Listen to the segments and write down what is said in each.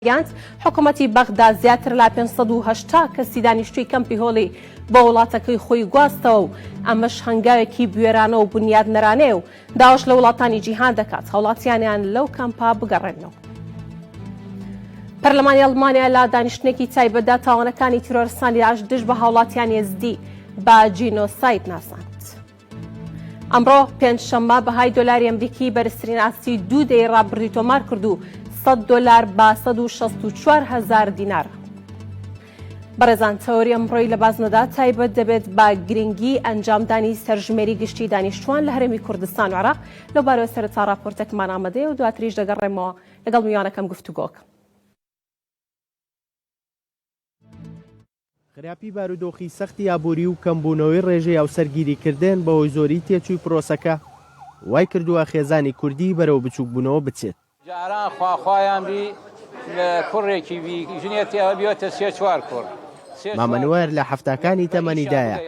ڕایگەیاند، حکومەتی بەغدا زیاتر لە 580 کەسی دانیشتووی کەمپی هۆلی بۆ وڵاتەکەی خۆی گواستەوە و ئەمەش هەنگاوێکی بوێرانە و بونیادنەرانەیە و داواش لە وڵاتانی جیهان دەکات هاوڵاتیانیان لەو کەمپە بگەڕێننەوە. پەرلەمانی ئەڵمانیا لە دانیشتنێکی تایبەتدا تاوانەکانی تیرۆرستانی داعش دژ بە هاوڵاتیانی ئێزدی بە جینۆساید ناساند. ئەمڕۆ پێنجشەممە بەهای دۆلاری ئەمریکی بەرزترین ئاستی دوو دەیەی ڕابردووی تۆمار کرد و 100 دۆلار بە 164 هەزار دینارە. بەڕێزان تەوەری ئەمڕۆی لە بازنەدا تایبەت دەبێت بە گرنگی ئەنجامدانی سەرژمێری گشتی دانیشتوان لە هەرێمی کوردستان و عێراق لەو بارەوە سەرەتا ڕاپۆرتێکمان ئامادەیە و دواتریش دەگەڕێمەوە لەگەڵ میوانەکەم گفتوگۆکەم. خراپی بارودۆخی سەختی ئابووری و کەمبوونەوەی ڕێژەی هاوسەرگیریکردن بەهۆی زۆری تێچووی پرۆسەکە، وایکردووە خێزانی کوردی بەرەو بچووکبوونەوە بچێت. جاران خواخوایان بی کوڕێکی بی ژنێ تێ بیۆتە سێ چوار کوڕ. مامە نوەر لە حەفتاکانی تەمەنیدایە،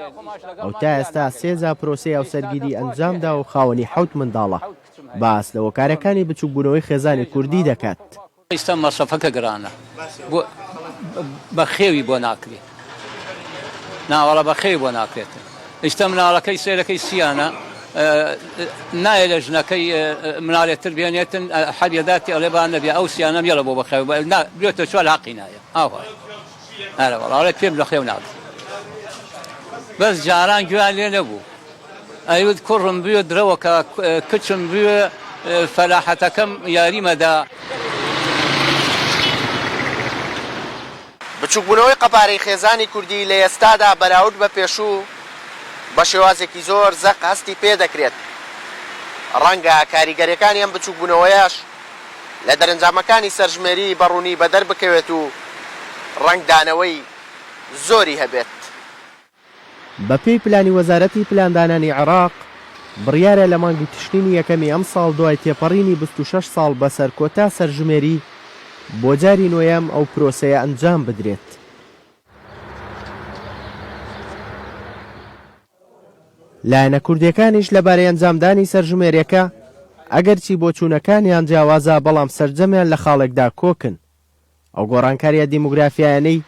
ئەو تا ئێستا سێ جار پرۆسەی هاوسەرگیری ئەنجامدا و خاوەنی حەوت منداڵە، باس لە هۆکارەکانی بچووکبوونەوەی خێزانی کوردی دەکات. ئیستا مەسرەفەکە گرانە بۆ بەخێوی بۆ ناکرێ ناوەڵا بەخێوی بۆ ناکرێت ئیستا مناڵەکەی سێرەکەی سیانە نایە لە ژنەکەی مناڵێتر بێنێتن حەبیەداتی ئەڵێ با نەبێ ئەو سیانەم یەڵە بۆ بەخێو بێتە چوار حەقی نایە ئاوا ئەرە وەڵا ئەڵێ پێم لە خێو ناکرێ بەس جاران گوێیان لێ نەبوو ئەیوت کوڕم بوێ درەوەکە کچم بوێ فەلاحەتەکەم یاریمەدا. بچوکبوونەوەی قەبارەی خێزانی کوردی لە ئێستادا بەراورد بە پێشوو بە شێوازێکی زۆر زەق هەستی پێدەکرێت. ڕەنگە کاریگەریەکانی ئەم بچوکبوونەوەیەش لە دەرەنجامەکانی سەرژمێری بە ڕوونی بەدەر بکەوێت و ڕەنگدانەوەی زۆری هەبێت. بەپێی پلانی وەزارەتی پلاندانانی عێراق، بڕیارە لە مانگی تشرینی یەکەمی ئەمساڵ دوای تێپەڕینی 26 ساڵ بەسەر کۆتا سەرژمێری، بۆ جاری نۆیەم ئەو پرۆسەیە ئەنجام بدرێت. لایەنە کوردییەکانیش لەبارەی ئەنجامدانی سەرژمێرییەکە، ئەگەرچی بۆچوونەکانیان جیاوازە، بەڵام سەرجەمیان لە خاڵێکدا کۆکن، ئەو گۆڕانکارییە دیموگرافیایانەی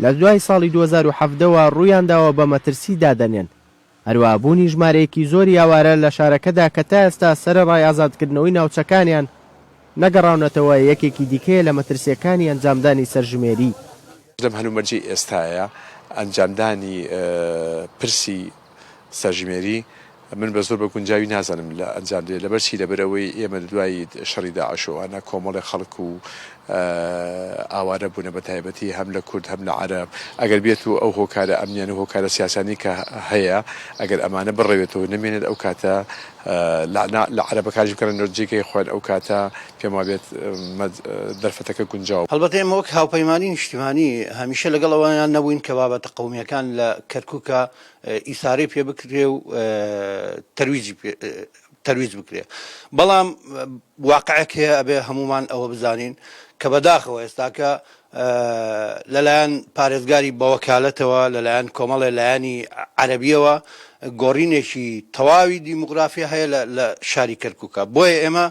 لە دوای ساڵی 2017 وە ڕوویانداوە بە مەترسی دادەنێن، هەروەها بوونی ژمارەیەکی زۆری ئاوارە لە شارەکەدا کە تا ئێستا سەرەڕای ئازادکردنەوەی ناوچەکانیان نەگەڕاونەتەوە یەکێکی دیکەیە لە مەترسییەکانی ئەنجامدانی سەرژمێری. لەم هەلومەرجەی ئێستایا ئەنجامدانی پرسی سەرژمێری من بە زۆر بە گونجاوی نازانم لە ئەنجام درێت لەبەر چی لەبەر ئەوەی ئێمە لە دوای شەڕی داعش و ئەوانە کۆمەڵێک خەڵک و ئاوارە بوونە بە تایبەتی هەم لە کورد هەم لە عەرەب ئەگەر بێت و ئەو هۆکارە ئەمنیانە و هۆکارە سیاسانی کە هەیە ئەگەر ئەمانە بڕەوێتەوە نەمێنێت ئەو کاتە لە عەرەبەکانیش بکەنە جێگەی خۆیان ئەو کاتە پێم وابێت دەرفەتەکە گونجاو. هەڵبەتە ئێمە وەک هاوپەیمانی نیشتیمانی هەمیشە لەگەڵ ئەوەیان نەبووین کە بابەتە قەومییەکان لە کەرکووکا ئیسارەی پێ بکرێ و تەرویجی تەرویج بکرێ بەڵام واقعێک هەیە ئەبێ هەمومان ئەوە بزانین کە بەداخەوە ئێستاکە لەلایەن پارێزگاری بەوەکالەتەوە لەلایەن کۆمەڵێ لایەنی عەرەبیەوە گۆڕینێکی تەواوی دیموگرافیا هەیە لە شاری کەرکووکە بۆیە ئێمە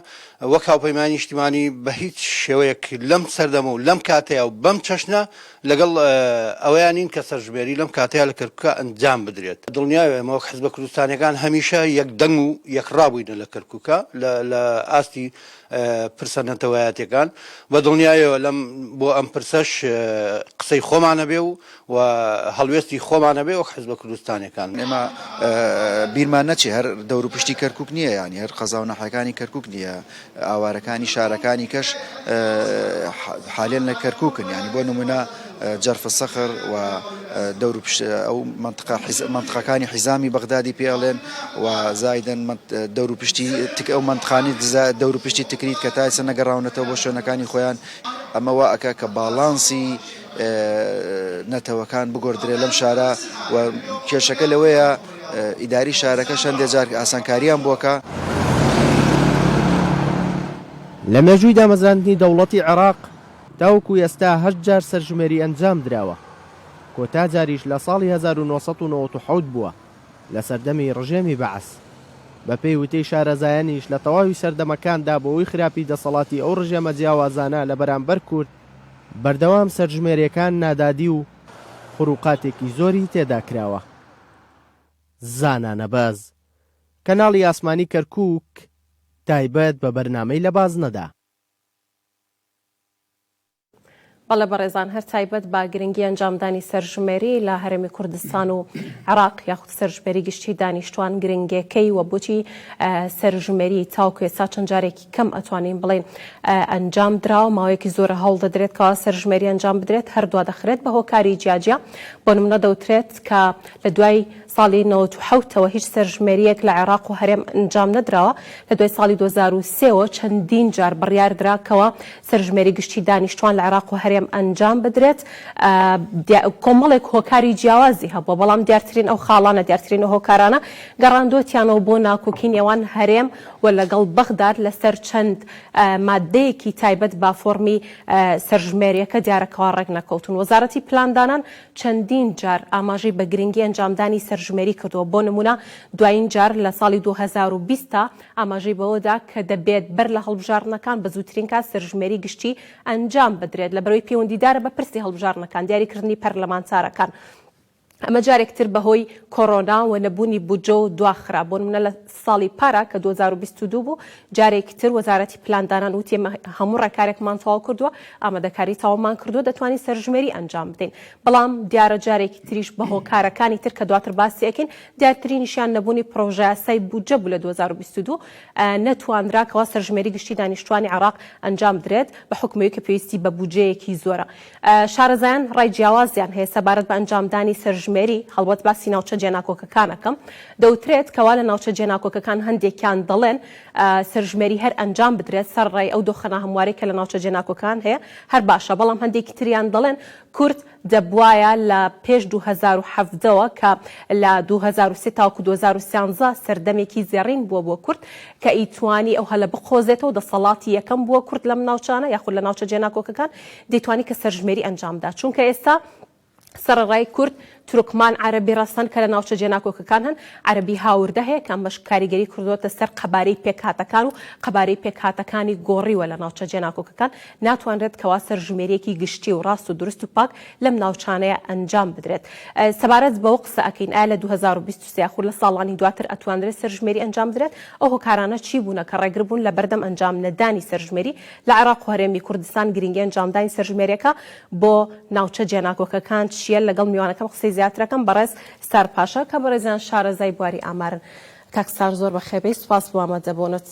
وەک هاوپەیمانی نیشتیمانی بە هیچ شێوەیەک لەم سەردەمە و لەم کاتەیە و بەم چەشنە لەگەڵ ئەوەیا نین کە سەرژمێری لەم کاتەیا لە کەرکوکا ئەنجام بدرێت. دڵنیاوە ئێمە وەک حزبە کوردستانیەکان هەمیشە یەک دەنگ و یەک ڕا بووینە لە کەرکوکا لە ئاستی پرسە نەتەوایەتیەکان. بە دڵنیایەوە لەم بۆ ئەم پرسەش قسەی خۆمان هەبێ و و هەڵوێستی خۆمان هەبێ وەک حزبە کوردستانیەکان. ئێمە بیرمان نەچێ هەر دەوروپشتی کەرکوک نییە یانی هەر قەزا و ناحیەکانی کەرکوک نییە ئاوارەکانی شارەکانی کەش حالێن لە کەرکوکن یانی بۆ نمونە جەرف سەخر و دەور ئەو منطقە منطقەکانی حیزامی بەغدادی پێڵێن و زایدن دەور و پشتی تک ئەو منطقانی دەور و پشتی تکریت کە تا ئێستا نەگەڕاونەتەوە بۆ شوێنەکانی خۆیان ئەمە وا ئەکا کە باڵانسی نەتەوەکان بگۆردرێ لەم شارە و کێشەکە لەوەیە ئیداری شارەکەش هەندێ جار ئاسانکاریان بۆکە. لە مێژووی دامەزراندنی دەوڵەتی عێراق تاوەکو ئێستا هەشت جار سەرژمێری ئەنجامدراوە، کۆتا جاریش لە ساڵی 1997 بووە لە سەردەمی ڕژێمی بەعس. بەپێی وتەی شارەزایانیش لە تەواوی سەردەمەکاندا بەهۆی خراپی دەسەڵاتی ئەو ڕژێمە جیاوازانە لە بەرامبەر کورد، بەردەوام سەرژمێریەکان نادادی و خروقاتێکی زۆری تێدا کراوە. زانا نەبەز، کەناڵی ئاسمانی کەرکوک، تایبەت بە بەرنامەی لە بازنەدا. بەڵێ بەڕێزان هەر تایبەت بە گرنگی ئەنجامدانی سەرژمێری لە هەرێمی کوردستان و عێراق یاخود سەرژمێری گشتی دانیشتوان گرنگێکەی و بۆچی سەرژمێری تاوکو ئێستا چەند جارێکی کەم ئەتوانین بڵێین ئەنجام دراوە ماوەیەکی زۆرە هەوڵ دەدرێت کەوا سەرژمێری ئەنجام بدرێت هەر دوا دەخرێت بە هۆکاری جیاجیا بۆ نمونە دەوترێت کە لە دوای ساڵی 97 ەوە هیچ سەرژمێرییەک لە عێراق و هەرێم ئەنجام نەدراوە، لە دوای ساڵی 2003 ەوە چەندین جار بڕیار درا کەوا سەرژمێری گشتی دانیشتوان لە عێراق و هەرێم ئەنجام بدرێت، کۆمەڵێک هۆکاری جیاوازی هەبووە، بەڵام دیارترین ئەو خاڵانە، دیارترین ئەو هۆکارانە گەڕاندووەتیانەوە بۆ ناکۆکی نێوان هەرێم و لەگەڵ بەغداد لەسەر چەند ماددەیەکی تایبەت بە فۆڕمی سەرژمێرییەکە دیارە کەوا ڕێک نەکەوتوون. وەزارەتی پلاندانان چەندین جار ئاماژەی بە گرنگی ئەنجامدانی سەرژمێری کردووە، بۆ نموونە دوایین جار لە ساڵی 2020 دا ئاماژەی بەوەدا کە دەبێت بەر لە هەڵبژاردنەکان بە زووترین کات سەرژمێری گشتی ئەنجام بدرێت لەبەرئەوەی پەیوەندیدارە بە پرسی هەڵبژاردنەکان، دیاریکردنی پەرلەمانتارەکان. ئەمە جارێک تر بەهۆی کۆرۆنا و نەبوونی بودجە و دواخرا، بۆ نموونە لە ساڵی پارا کە 2022 بوو جارێکی تر وەزارەتی پلاندانان وتی ئێمە هەموو ڕێکارێکمان تەواو کردووە، ئامادەکاری تەواومان کردووە دەتوانین سەرژمێری ئەنجام بدەین، بەڵام دیارە جارێکی تریش بە هۆکارەکانی تر کە دواتر باسی ئەکەین دیارترینیشیان نەبوونی پڕۆژەیاسای بودجە بوو لە 2022 نەتوانرا کەوا سەرژمێری گشتی دانیشتوانی عێراق ئەنجام بدرێت بە حوکمەوەی کە پێویستی بە بودجەیەکی زۆرە. شارەزایان ڕای جیاوازیان هەیە سەبارەت بە ئەنجامدانی سەرژمێری، هەڵبەت باسی ناوچە جێناکۆکەکان ئەکەم، دەوترێت کەوا لە ناوچە جێناکۆکەکان هەندێکیان دەڵێن سەرژمێری هەر ئەنجام بدرێت سەرەڕای ئەو دۆخە ناهەموارەی کە لە ناوچە جێناکۆکان هەیە هەر باشە، بەڵام هەندێکی تریان دەڵێن کورد دەبوایە لە پێش 2017 وە کە لە 2003 تاوەکو 2013 سەردەمێکی زێڕین بووە بۆ کورد کە ئیتوانی ئەو هەلە بقۆزێتەوە دەسەڵاتی یەکەم بووە کورد لەم ناوچانە یاخود لە ناوچە جێناکۆکەکان دەیتوانی کە سەرژمێری ئەنجام بدات چونکە ئێستا سەرەڕای کورد، تورکمان، عەرەبی ڕەسەن کە لە ناوچە جێناکۆکەکان هەن، عەرەبی هاوردە هەیە کە ئەمەش کاریگەری کردووەتە سەر قەبارەی پێکهاتەکان و قەبارەی پێکهاتەکانی گۆڕیوە لە ناوچە جێناکۆکەکان، ناتوانرێت کەوا سەرژمێرییەکی گشتی و ڕاست و دروست و پاک لەم ناوچانەیە ئەنجام بدرێت. سەبارەت بەوە قسە ئەکەین ئایا لە 2023 یاخود لە ساڵانی دواتر ئەتوانرێت سەرژمێری ئەنجام بدرێت؟ ئەو هۆکارانە چی بوونە کە ڕێگر بوون لە بەردەم ئەنجام نەدانی سەرژمێری لە عێراق و هەرێمی کوردستان؟ گرنگی ئەنجامدانی سەرژمێرییەکە بۆ ناوچە جێناکۆکەکان چییە؟ لەگەڵ میوانەکەم قسەی زیاتر ئەکەم، بەڕێز ستار پاشا کە بەڕێزیان شارەزای بواری ئامارن. کاک ستار زۆر بەخێربێی، سوپاس بۆ ئامادەبوونت.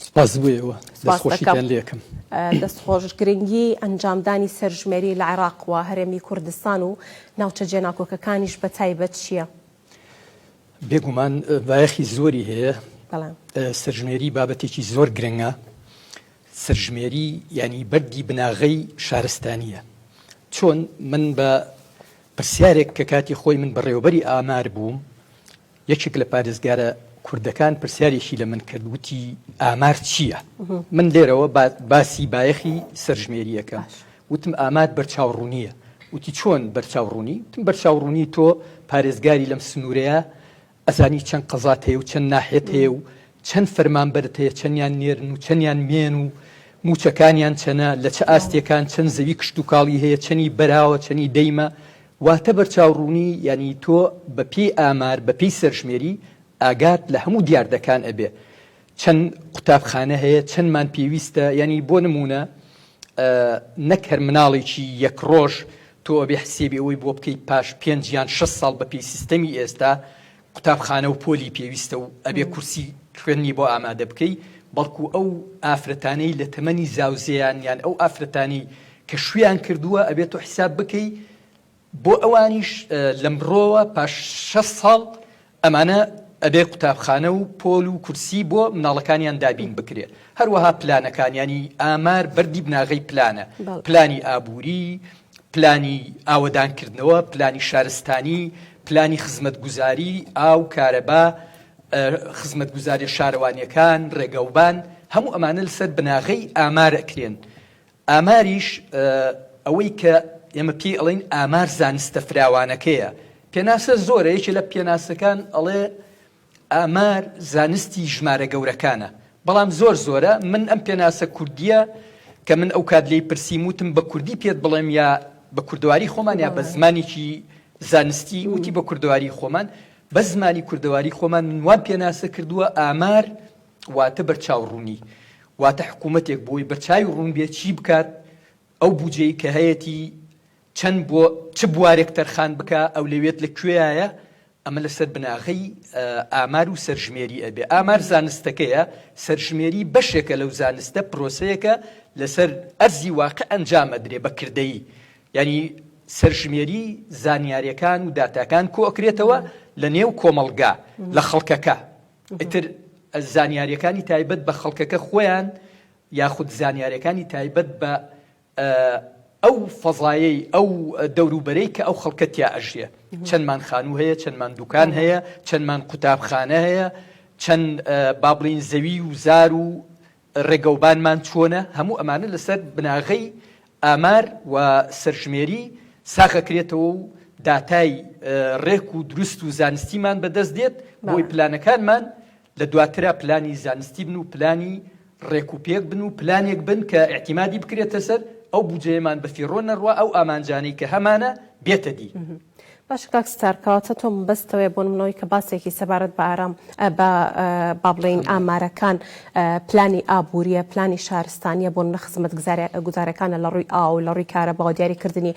سوپاس بۆ ئێوە، دەستخۆشیتان لێ ئەکەم. دەست خۆش. گرنگی ئەنجامدانی سەرژمێری لە عێراق و هەرێمی کوردستان و ناوچە جێناکۆکەکانیش بە تایبەت چییە؟ بێگومان بایەخی زۆری هەیە. سەرژمێری بابەتێکی زۆر گرنگە. سەرژمێری یانی بەردی بناغەی شارستانییە. چۆن؟ من بە پرسیارێک کە کاتی خۆی من بەڕێوەبەری ئامار بووم، یەکێک لە پارێزگارە کوردەکان پرسیارێکی لە من کرد وتی ئامار چییە؟ من لێرەوە باسی بایەخی سەرژمێرییەکەم. وتم ئامار بەرچاوڕوونییە. وتی چۆن بەرچاوڕوونی؟ وتم بەرچاوڕوونی تۆ پارێزگاری لەم سنوورەیە ئەزانی چەند قەزات هەیە و چەند ناحیەت هەیە و چەند فەرمانبەرت هەیە چەندیان نێرن و چەندیان مێن و مووچەکانیان چەنە لە چ ئاستێکان چەند زەوی کشتوکاڵی هەیە چەنی بەراوە چەنی دەیمە واتە بەرچاوڕوونی یانی تۆ بە پێی ئامار بە پێی سەرژمێری ئاگات لە هەموو دیاردەکان ئەبێ چەند قوتابخانە هەیە چەندمان پێویستە یانی بۆ نموونە نەک هەر مناڵێکی یەک ڕۆژ تۆ ئەبێ حسێبی ئەوەی بۆ بکەیت پاش پێنج یان شەش ساڵ بە پێی سیستەمی ئێستا قوتابخانە و پۆلی پێویستە و ئەبێ کورسی خوێندنی بۆ ئامادە بکەی بەڵکو ئەو ئافرەتانەی لە تەمەنی زاوزێیان یان ئەو ئافرەتانەی کە شویان کردووە ئەبێ تۆ حیساب بکەی بۆ ئەوانیش لەمڕۆوە پاش 6 ساڵ ئەمانە ئەبێ قوتابخانە و پۆل و کورسی بۆ مناڵەکانیان دابین بکرێ هەروەها پلانەکان یانی ئامار بەردی بناغەی پلانە پلانی ئابووری پلانی ئاوەدانکردنەوە پلانی شارستانی پلانی خزمەتگوزاری ئاو کارەبا خزمەتگوزاریە شارەوانیەکان ڕێگەوبان هەموو ئەمانە لەسەر بناغەی ئامار ئەکرێن ئاماریش ئەوەی کە ئێمە پێی ئەڵێین ئامار زانستە فراوانەکەیە. پێناسە زۆرە، یەکێ لە پێناسەکان ئەڵێ ئامار زانستی ژمارە گەورەکانە، بەڵام زۆر زۆرە، من ئەم پێناسە کوردییە. کە من ئەو کات لێی پرسیم وتم بە کوردی پێت بڵێم یا بە کوردەواری خۆمان یا بە زمانێکی زانستی وتی بە کوردەواری خۆمان بە زمانی کوردەواری خۆمان من وام پێناسە کردووە ئامار واتە بەرچاو ڕوونی واتە حکوومەتێک بۆی بەرچاوی ڕوون بێ چی بکات ئەو بودجەی کە هەیەتی چەند بۆ چ بوارێک تەرخان بکا، ئەولەویەت لە کوێیایە، ئەمە لەسەر بناغەی ئامار و سەرژمێری ئەبێ. ئامار زانستەکەیە، سەرژمێری بەشێکە لەو زانستە، پرۆسەیەکە لەسەر ئەرزی واقع ئەنجام ئەدرێ بە کردەیی. یانی سەرژمێری زانیاریەکان و داتاکان کۆئەکرێتەوە لە نێو کۆمەڵگا، لە خەڵکەکە. ئیتر زانیاریەکانی تایبەت بە خەڵکەکە خۆیان یاخود زانیاریەکانی تایبەت بە ئەو فەزایەی ئەو دەوروبەرەی کە ئەو خەڵکە تیا ئەژیێ چەندمان خانوو هەیە چەندمان دوکان هەیە چەندمان قوتابخانە هەیە چەند با بڵین زەوی و زار و ڕێگەوبانمان چۆنە هەموو ئەمانە لەسەر بناغەی ئامار و سەرژمێری ساغەکرێتەوە و داتای ڕێک و دروست و زانستیمان بەدەست دێت بۆی پلانەکانمان لە دواترا پلانی زانستی بن و پلانی ڕێک و پێک بن و پلانێک بن کە ئیعتیمادی بکرێتە سەر، ئەو بودجەیەمان بە فیڕۆ نەڕوا، ئەو ئامانجانەی کە هەمانە بێتە دی. باشە کاک ستار کەواتە تۆ مەبەستەوەیە بۆ نمونەوەی کە باسێکی سەبارەت بە ئارام بە با بڵێین ئامارەکان پلانی ئابووریە پلانی شارستانیە بۆ نمونە خزمەت گوزارەکانە لە ڕووی ئاو لە ڕووی کارەباوە دیاریکردنی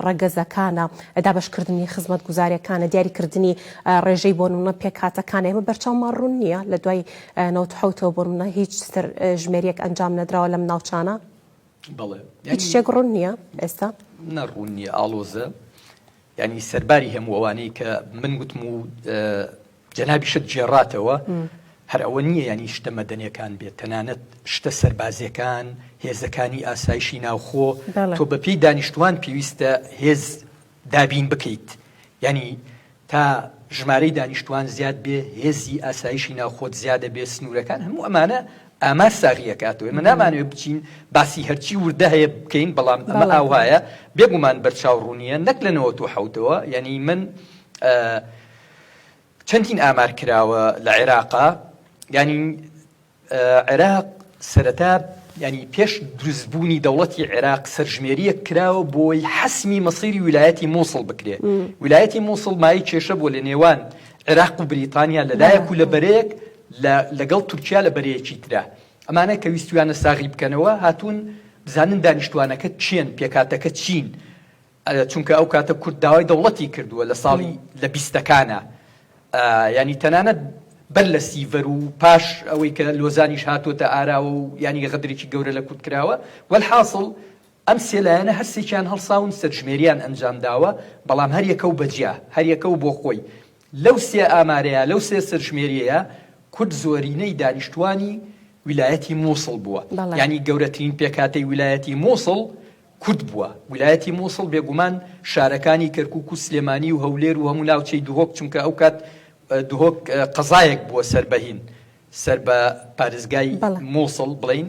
ڕەگەزەکانە دابەشکردنی خزمەت گوزارەکانە دیاریکردنی ڕێژەی بۆ نمونە پێکهاتەکانە ئێمە بەرچاومان ڕوون نییە لە دوای 97ەوە بۆ نمونە هیچ سەر ژمێریەک ئەنجام نەدراوە لەم ناوچانە بەڵێ هیچ شتێک ڕوون نییە ئێستا؟ نە ڕوون نییە ئاڵۆزە ینی سەرباری هەموو ئەوانەی کە من وتم و جەنابیشت گێڕاتەوە هەر ئەوە نییە ینی شتە مەدەنیەکان بێت تەنانەت شتە سەربازیەکان هێزەکانی ئاسایشی ناوخۆ تۆ بەپێی دانیشتوان پێویستە هێز دابین بکەیت یانی تا ژمارەی دانیشتوان زیاد بێ هێزی ئاسایشی ناوخۆت زیادە بێ سنوورەکان هەموو ئەمانە ئامار ساغی ئەکاتەوە ئێمە نامانەوێت بچین باسی هەرچی وردە هەیە بکەین بەڵام ئەمە ئاوهایە بێگومان بەرچاو ڕوونیە نەک لە 97ەوە یعنی من چەندین ئامار کراوە لە عێراقا یعنی عێراق سەرەتا یانی پێش دروستبوونی دەوڵەتی عێراق سەرژمێرییەک کراوە بۆی حەسمی مەسیری ویلایەتی مووسڵ بکرێ. ویلایەتی مووسڵ مایەی کێشە بووە لە نێوان عێراق و بریتانیا لە لایەک و لە بەرەیەک لە لەگەڵ تورکیا لە بەرەیەکی ترا. ئەمانە کە ویستویانە ساغی بکەنەوە هاتوون بزانن دانیشتوانەکە کێن، پێکهاتەکە چین. چونکە ئەو کاتە کورد داوای دەوڵەتی کردووە لە ساڵی لە بیستەکانا یانی تەنانەت بەر لە سیڤەر و پاش ئەوەی کە لۆزانیش هاتۆتە ئاراوە و یانی غەدرێکی گەورە لە کورد کراوە وەلحاسڵ ئەم سێ لایەنە هەر سێکیان هەڵساون سەرژمێریان ئەنجام داوە بەڵام هەر یەکە و بەجیا هەر یەکە و بۆ خۆی لەو سێ ئامارەیە لەو سێ سەرژمێریەیە کورد زۆرینەی دانیشتوانی ویلایەتی مووسڵ بووە یانی گەورەترین پێکهاتەی ویلایەتی مووسڵ کورد بووە. ویلایەتی موسڵ بێگومان شارەکانی کەرکوک و سلێمانی و هەولێر و هەموو ناوچەی دهۆک چونکە ئەو کات دهۆک قەزایەک بووە سەر بە هین سەر بە پارێزگای موسڵ بڵین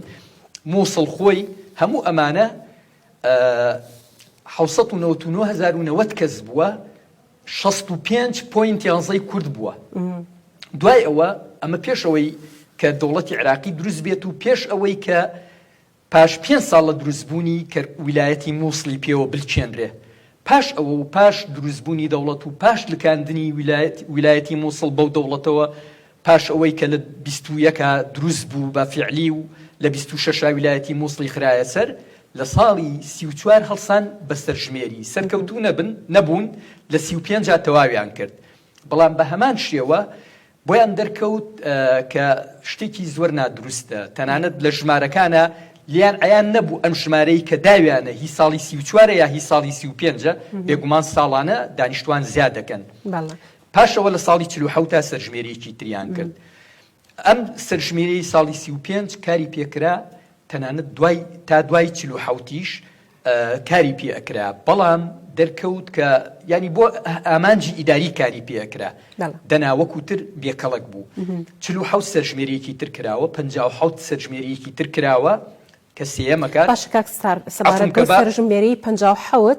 موسڵ خۆی هەموو ئەمانە 1990 کەس بووە 65 point یانزەی کورد بووە دوای ئەوە ئەمە پێش ئەوەی کە دەوڵەتی عراقی دروست بێت و پێش ئەوەی کە پاش پێنج ساڵ لە دروستبوونی کە ویلایەتی مووسڵی پێوە بلکێنرێ. پاش ئەوە و پاش دروستبوونی دەوڵەت و پاش لکاندنی ویلایەتی مووسڵ بەو دەوڵەتەوە پاش ئەوەی کە لە 21 ا دروست بوو بە فیعلی و لە 26 ا ویلایەتی مووسڵی خرایە سەر لە ساڵی 34 هەڵسان بە سەرژمێری سەرکەوتوو نەبن نەبوون لە 35 ا تەواویان کرد بەڵام بە هەمان شێوە بۆیان دەرکەوت کە شتێکی زۆر نادروستە، تەنانەت لە ژمارەکانا لێیان عەیان نەبوو ئەم ژمارەی کە داویانە هی ساڵی 34 یا هی ساڵی 35 ە، بێگومان ساڵانە دانیشتوان زیاد دەکەن. پاش ئەوە لە ساڵی 47 تا سەرژمێرییەکی تریان کرد. ئەم سەرژمێریی ساڵی 35 کاری پێکرا، تەنانەت دوای تا دوای 47 یش کاری پێ ئەکرا بەڵام دەرکەوت کە یانی بۆ ئامانجی ئیداری کاری پێ ئەکرا دەنا وەکو تر بێکەڵک بوو 47 سەرژمێریەکی تر کراوە 57 سەرژمێریەکی تر کراوە. کە سێیەم ئەکات. باشە کاک ستار سەبارەت بەو سەرژمێریی 57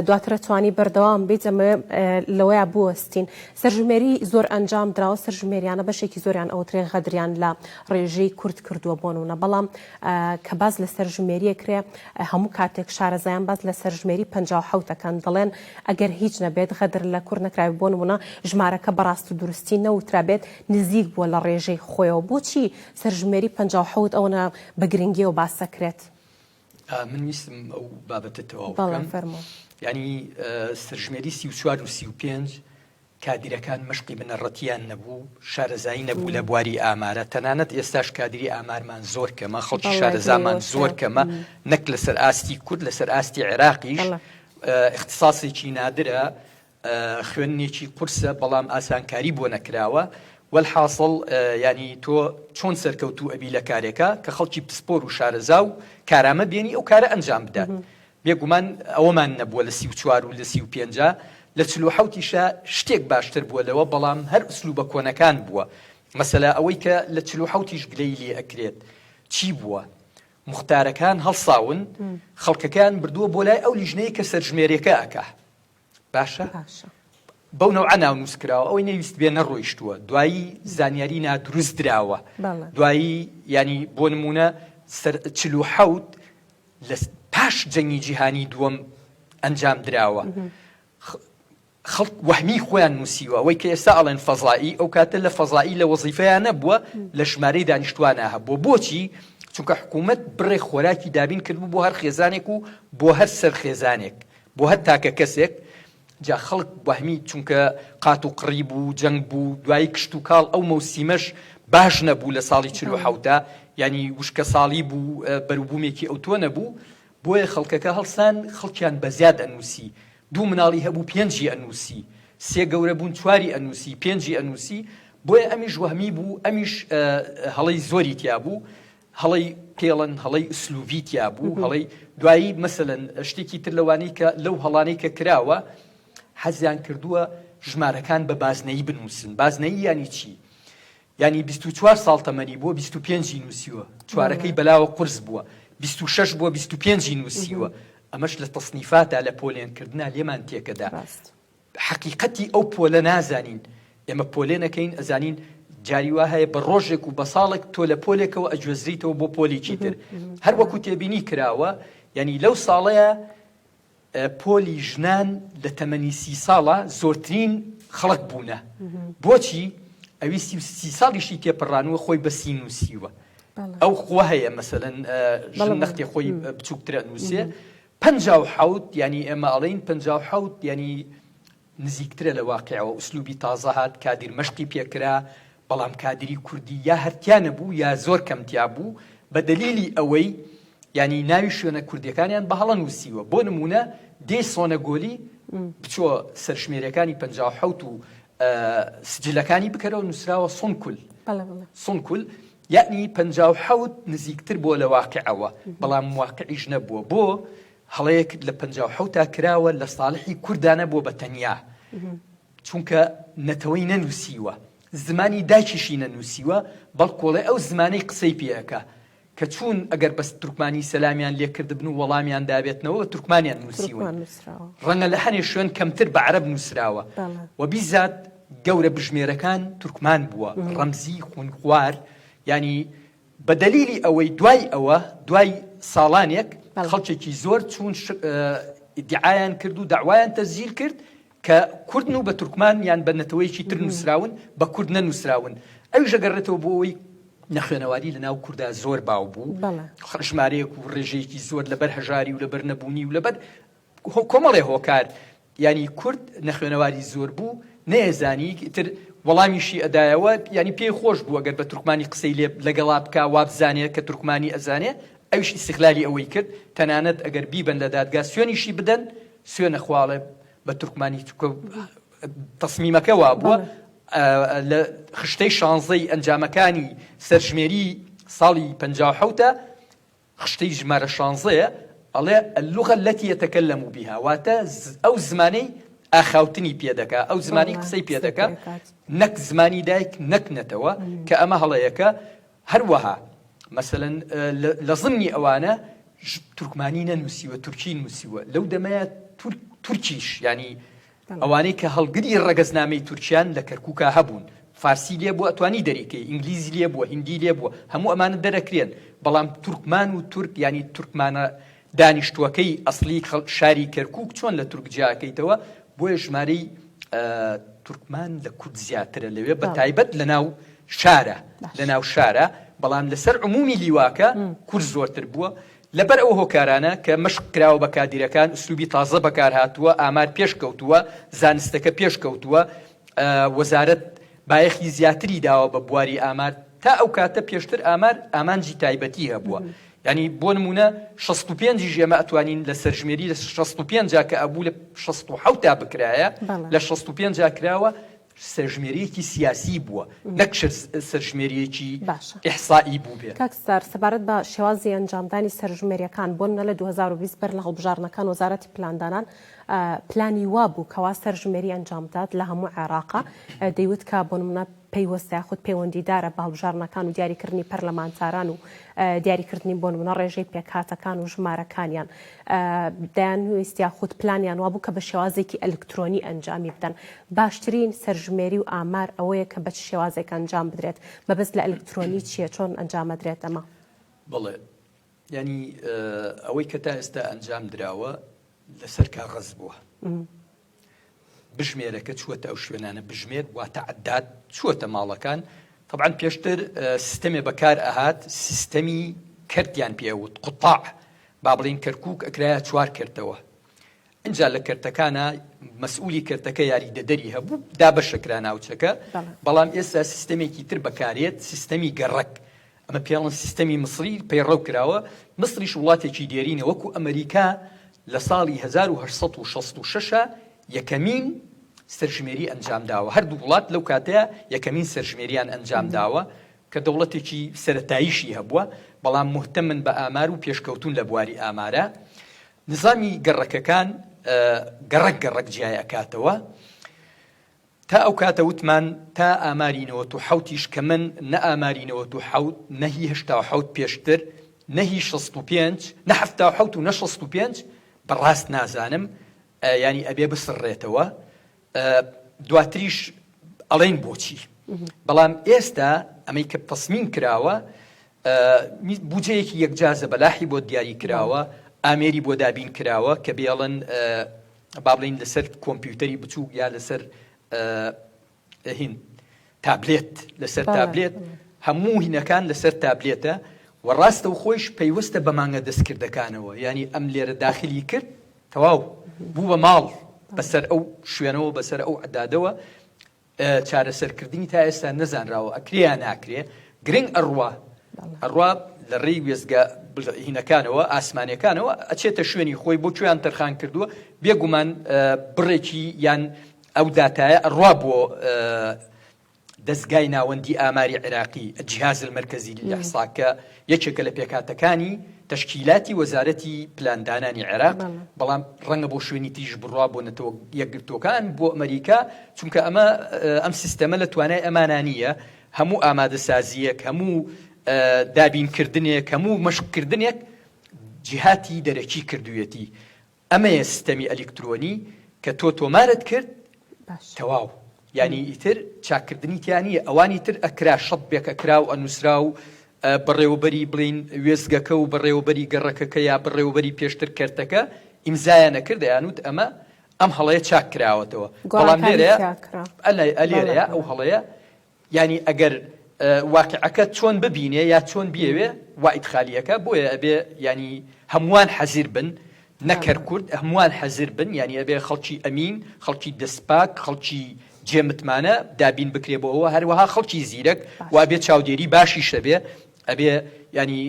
دواتر ئەتوانی بەردەوام بیت ئەمەوێ لەوەیا بوەستین سەرژمێری زۆر ئەنجام دراوە سەرژمێریانە بەشێکی زۆریان ئەوترێ غەدریان لە ڕێژەی کورد کردووە بۆ نمونە بەڵام کە باس لە سەرژمێریە کرێ هەموو کاتێک شارەزایان باس لە سەرژمێری 57 ئەکەن دەڵێن ئەگەر هیچ نەبێت غەدر لە کورد نەکراوی بۆ نمونە ژمارەکە بەڕاست و دروستی نەوترابێت نزیک بووە لە ڕێژەی خۆیەوە بۆچی سەرژمێری 57 ئەوەنە بە گرنگیەوە باس دەکرێت؟ من ویستم ئەو بابەتە تەواو بکەم. فەرموو. یانی سەرژمێری 34 و 35 کادیرەکان مەشقی بنەڕەتیان نەبوو، شارەزایی نەبوو لە بواری ئامارە، تەنانەت ئێستاش کادیری ئامارمان زۆر کەمە، خەڵکی شارەزامان زۆر کەمە، نەک لەسەر ئاستی کورد، لەسەر ئاستی عێراقیش ئیختیساسێکی نادرە، خوێندنێکی قورسە بەڵام ئاسانکاری بۆ نەکراوە، وەلحاسڵ یانی تۆ چۆن سەرکەوتوو ئەبی لە کارێکا کە خەڵکی پسپۆر و شارەزا و کارامە بێنی ئەو کارە ئەنجام بدات. بێگومان ئەوەمان نەبووە لە 34 و لە 35 جا لە 47 یشا شتێک باشتر بووە لەوە بەڵام هەر ئسلوبە کۆنەکان بووە مەسەلا ئەوەی کە لە 47 یش گلەیی لێ ئەکرێت چی بووە موختارەکان هەڵساون خەڵکەکەیان بردووە بۆ لای ئەو لیژنەیە کە سەرژمێریەکە ئەکا باشە بەو نەوعە ناونووس کراوە ئەوەی نەویست بێ نەڕۆیشتووە دوایی زانیاری نادروست دراوە دوایی ینی بۆ نمونە سەر 47 لە پاش جەنگی جیهانی دووەم ئەنجام دراوە. خەڵک وەهمی خۆیان نووسیوە، ئەوەی کە ئێستا ئەڵێن فەزائی، ئەو کاتە لە فەزائی لە وەزیفەیا نەبووە، لە ژمارەی دانیشتوانا هەبووە. بۆچی؟ چونکە حکوومەت بڕێک خۆراکی دابین کردبوو بۆ هەر خێزانێک و بۆ هەر سەر خێزانێک، بۆ هەر تاکە کەسێک، جا خەڵک وەهمی چونکە قات و قڕی بوو، جەنگ بوو، دوایی کشتوکاڵ ئەو مەوسیمەش باش نەبوو لە ساڵی 47 دا، یانی وشکەساڵی بوو، بەروبوومێکی ئەوتۆ نەبوو، بۆیە خەڵکەکە هەڵسان خەڵکیان بە زیاد ئەنووسی، دوو مناڵی هەبوو پێنجی ئەنووسی، سێ گەورە بوون چواری ئەنووسی، پێنجی ئەنووسی، بۆیە ئەمیش وەهمی بوو، ئەمیش هەڵەی زۆری تیا بوو، هەڵەی پێڵن هەڵەی ئسلوبی تیا بوو هەڵەی دوایی مەسەلەن شتێکی تر لەوانەی کە لەو هەڵانەی کە کراوە حەزیان کردووە ژمارەکان بە بازنەیی بنووسن بازنەیی یانی چی یانی 24 ساڵ تەمەنی بووە 25 نووسیوە چوارەکەی بەلاوە قورس بووە 26 بووە 25 نووسیوە ئەمەش لە تەسنیفاتە لە پۆلێنکردنا لێمان تێکەدا حەقیقەتی ئەو پۆلە نازانین ئێمە پۆلێن ئەکەین ئەزانین جاری وا هەیە بە ڕۆژێک و بە ساڵێک تۆ لە پۆلێکەوە ئەگوێزریتەوە بۆ پۆلێکی تر هەر وەکو تێبینی کراوە یعنی لەو ساڵەیە پۆلی ژنان لە تەمەنی سی ساڵە زۆرترین خەڵک بوونە بۆچی ئەوی سی ساڵیشی تێپەڕانووە خۆی بە سی نووسیوە ئەو خووە هەیە مەسەلەن ژن نەختێ خۆی بچووکترە نووسێ 57 یانی ئێمە ئەڵێین 57 یانی نزیکترە لە واقیعەوە ئوسلوبی تازە هات کادیر مەشقی پێکرا بەڵام کادری کوردی یا هەر تیا نەبوو یا زۆر کەم تیا بوو بە دەلیلی ئەوەی یانی ناوی شوێنە کوردیەکانیان بە هەڵە نووسیوە بۆ نموونە دێی سۆنەگۆلی بچۆ سەرژمێریەکانی 57 و سجلەکانی بکەرەوە نووسراوە سونکول سونکول یەعنی 57 نزیکتر بووە لە واقعەوە بەڵام واقعیش نەبووە بۆ هەڵەیەک لە 57 تا کراوە لە ساڵحی کورددا نەبووە بە تەنیا چونکە نەتەوەی نەنووسیوە زمانی دایکیشی نەنووسیوە بەڵکۆڵێ ئەو زمانەی قسەی پێەکە کە چوون ئەگەر بەس تورکمانی سەلامیان لێ کردبن و وەڵامیان دابێتنەوە بە تورکمانیان نووسیون ڕەنگە لە هەنێ شوێن کەمتر بە عەرەب نووسراوە و بیزات گەورە بژمێرەکان تورکمان بووە ڕەمزی خونخوار یانی بە دەلیلی ئەوەی دوای ئەوە دوای ساڵانێک خەڵکێکی زۆر چوون ئیدعایان کرد و داوایان تەسجیل کرد کە کوردن و بە تورکمان یان بە نەتەوەیەکی تر نووسراون بە کورد نەنووسراون ئەویش ئەگەڕێتەوە بۆ ئەوەی نەخوێنەواری لە ناو کوردا زۆر باو بوو ژمارەیەک و ڕێژەیەکی زۆر لەبەر هەژاری و لەبەر نەبوونی و لەبەر کۆمەڵێ هۆکار ینی کورد نەخوێنەواری زۆر بوو نەیەزانی تر وەڵامیشی ئەدایەوە ینی پێی خۆش بوو ئەگەر بە تورکمانی قسەی لێ لەگەڵا بکە وابزانێت کە تورکمانی ئەزانێ ئەویش ئیسیغلالی ئەوەی کرد تەنانەت ئەگەر بیبەن لە دادگا سوێنیشی بدەن سوێنە خواڵێ بە تورکمانی چونکە تەسمیمەکە وابووە لە خشتەی شانزەی ئەنجامەکانی سەرژمێری ساڵی 57 خشتەی ژمارە شانزەیە ئەڵێ اللغە التي يتكلم بها واتە ئەو زمانەی ئاخاوتنی پێدەکا ئەو زمانی قسەی پێدەکا نەک زمانی دایک نەک نەتەوە کە ئەمە هەڵەیەکە هەروەها. مەسەلەن لە زمنی ئەوانە تورکمانی نەنووسیوە تورکی نووسیوە لەو دەمەیە تورکیش ینی ئەوانەی کە هەڵگری ڕەگەزنامەی تورکیان لە کەرکووکا هەبوون فارسی لێ بوو ئەتوانی دەریکەی ئینگلیزی لێ بووە هندی لێ بووە هەموو ئەمانە دەرەکرێن بەڵام تورکمان و تورک ینی تورکمانە دانیشتووەکەی ئەسلی شاری کەرکووک چۆن لە تورک جیاکەیتەوە بۆیە ژمارەی تورکمان لە کورد زیاترە لەوێ بە تایبەت لە ناو شارە لە ناو شارە بەڵام لەسەر عمومی لیواکە کورد زۆرتر بووە لەبەر ئەو هۆکارانە کە مەشق کراوە بە کادیرەکان ئوسلوبی تازە بەکار هاتووە ئامار پێش کەوتووە زانستەکە پێش کەوتووە وەزارەت بایەخی زیاتری داوە بە بواری ئامار تا ئەو کاتە پێشتر ئامار ئامانجی تایبەتی هەبووە یانی بۆ نموونە 65 یش ئێمە ئەتوانین لە سەرژمێری لە 65 جا کە ئەبوو لە 67 تا بکرایە لە 65 جا کراوە سەرژمێریەکی سیاسی بووە نەک سەرژمێریەکی ئیحسائی بووبێ. کاک ستار سەبارەت بە شێوازی ئەنجامدانی سەرژمێریەکان بۆ نمونە لە 2020 بەر لە هەڵبژاردنەکان وەزارەتی پلاندانان پلانی وابوو کەوا سەرژمێری ئەنجام بدات لە هەموو عێراقا دەیوت کە بۆ نمونە پەیوەستە یاخود پەیوەندیدارە بە هەڵبژاردنەکان و دیاریکردنی پەرلەمانتاران و دیاریکردنی بۆ نمونە ڕێژەی پێکهاتەکان و ژمارەکانیان دەیانویست یاخود پلانیان وابوو کە بە شێوازێکی ئەلکترۆنی ئەنجامی بدەن. باشترین سەرژمێری و ئامار ئەوەیە کە بە چ شێوازێک ئەنجام بدرێت. مەبەست لە ئەلکترۆنی چییە؟ چۆن ئەنجام ئەدرێت ئەمە؟ بەڵێ یانی ئەوەی کە تا ئێستا ئەنجام دراوە لەسەر کاغەز بووە. بژمێرەکە چووەتە ئەو شوێنانە بژمێر واتە عەداد چووەتە ماڵەکان تەبعەن پێشتر سیستەمێ بەکار ئەهات سیستەمی کەرتیان پێ وت قوتاع با بڵین کەرکوک ئەکرایە چوار کەرتەوە ئینجا لە کەرتەکانە مەسئولی کەرتەکە یاریدەدەری هەبوو دابەشەکرا ناوچەکە بەڵام ئێستا سیستەمێکی تر بەکارێت سیستەمی گەڕەک ئەمە پێڵن سیستەمی میسری پەیڕەو کراوە، میسریش وڵاتێکی دێرینە وەکو ئەمریکا لە ساڵی 1866 یەکەمین سەرژمێری ئەنجامداوە، هەردوو وڵات لەو کاتەیە یەکەمین سەرژمێریان ئەنجامداوە کە دەوڵەتێکی سەرەتاییشی هەبووە، بەڵام موهتەمن بە ئامار و پێشکەوتوون لە بواری ئامارا. نزامی گەڕەکەکان گەڕەک گەڕەک جیای ئەکاتەوە. تا ئەو کاتە وتمان تا ئاماری 97 یش کە من نە ئاماری 97 نە هی 87 پێشتر نە هی 65 نە 77 و نە 65 بە ڕاست نازانم یانی ئەبێ بسڕێتەوە دواتریش ئەڵێن بۆچی بەڵام ئێستا ئەمەی کە تەسمیم کراوە بودجەیەکی یەکجار زەبەلاحی بۆ دیاری کراوە ئامێری بۆ دابین کراوە کە بێڵن با بڵین لەسەر کۆمپیوتەری بچووک یا لەسەر هین تابلێت لەسەر تابلێت هەموو هینەکان لەسەر تابلێتە و ڕاستە و خۆیش پەیوەستە بە مانگە دەستکردەکانەوە ینی ئەم لێرە داخلی کرد تەواو بوو بە ماڵ بەسەر ئەو شوێنەوە بەسەر ئەو عدادەوە چارەسەرکردنی تا ئێستا نەزانراوە ئەکرێ یا ناکرێ گرنگ ئەڕوا ئەڕوا لە ڕێی وێستگە هینەکانەوە ئاسمانەکانەوە ئەچێتە شوێنی خۆی بۆ کوێیان تەرخان کردووە بێگومان بڕێکی یان ئەو داتایە ئەڕوا بۆ دەستگای ناوەندی ئاماری عێراقی الجهاز المرکزی للاحصاء کە یەکێکە لە پێکهاتەکانی تەشکیلاتی وەزارەتی پلاندانانی عێراق، بەڵام ڕەنگە بۆ شوێنی تریش بڕوا بۆ نەتەوە یەکگرتووەکان، بۆ ئەمەریکا، چونکە ئەمە ئەم سیستەمە لە توانای ئەمانا نییە، هەموو ئامادەسازییەک، هەموو دابینکردنێک، هەموو مەشقکردنێک جیهاتی دەرەکی کردوویەتی. ئەمەیە سیستەمی ئەلیکترۆنی کە تۆ تۆمارت کرد تەواو یانی ئیتر چاککردنی تیا نییە ئەوانی تر ئەکرا شەت بێک ئەکرا و ئەنووسرا و بەڕێوەبەری بڵین وێستگەکە و بەڕێوەبەری گەڕەکەکە یا بەڕێوەبەری پێشتر کەرتەکە ئیمزایان ئەکرد ئەیانوت ئەمە ئەم هەڵەیە چاک کراوەتەوە بەڵام لێرەیە لێرەیە ئەو هەڵەیە یانی ئەگەر واقیعەکە چۆن ببینێ یا چۆن بیەوێ وا ئیدخالی ئەکا بۆیە ئەبێ یانی هەمووان حەزیر بن نەک هەر کورد هەمووان حەزیر بن یانی ئەبێ خەڵکی ئەمین خەڵکی دەستپاک خەڵکی جێ متمانە دابین بکرێ بۆ ئەوە هەروەها خەڵکی زیرەک وا بێ چاودێری باشیش هەبێ ئەبێ یانی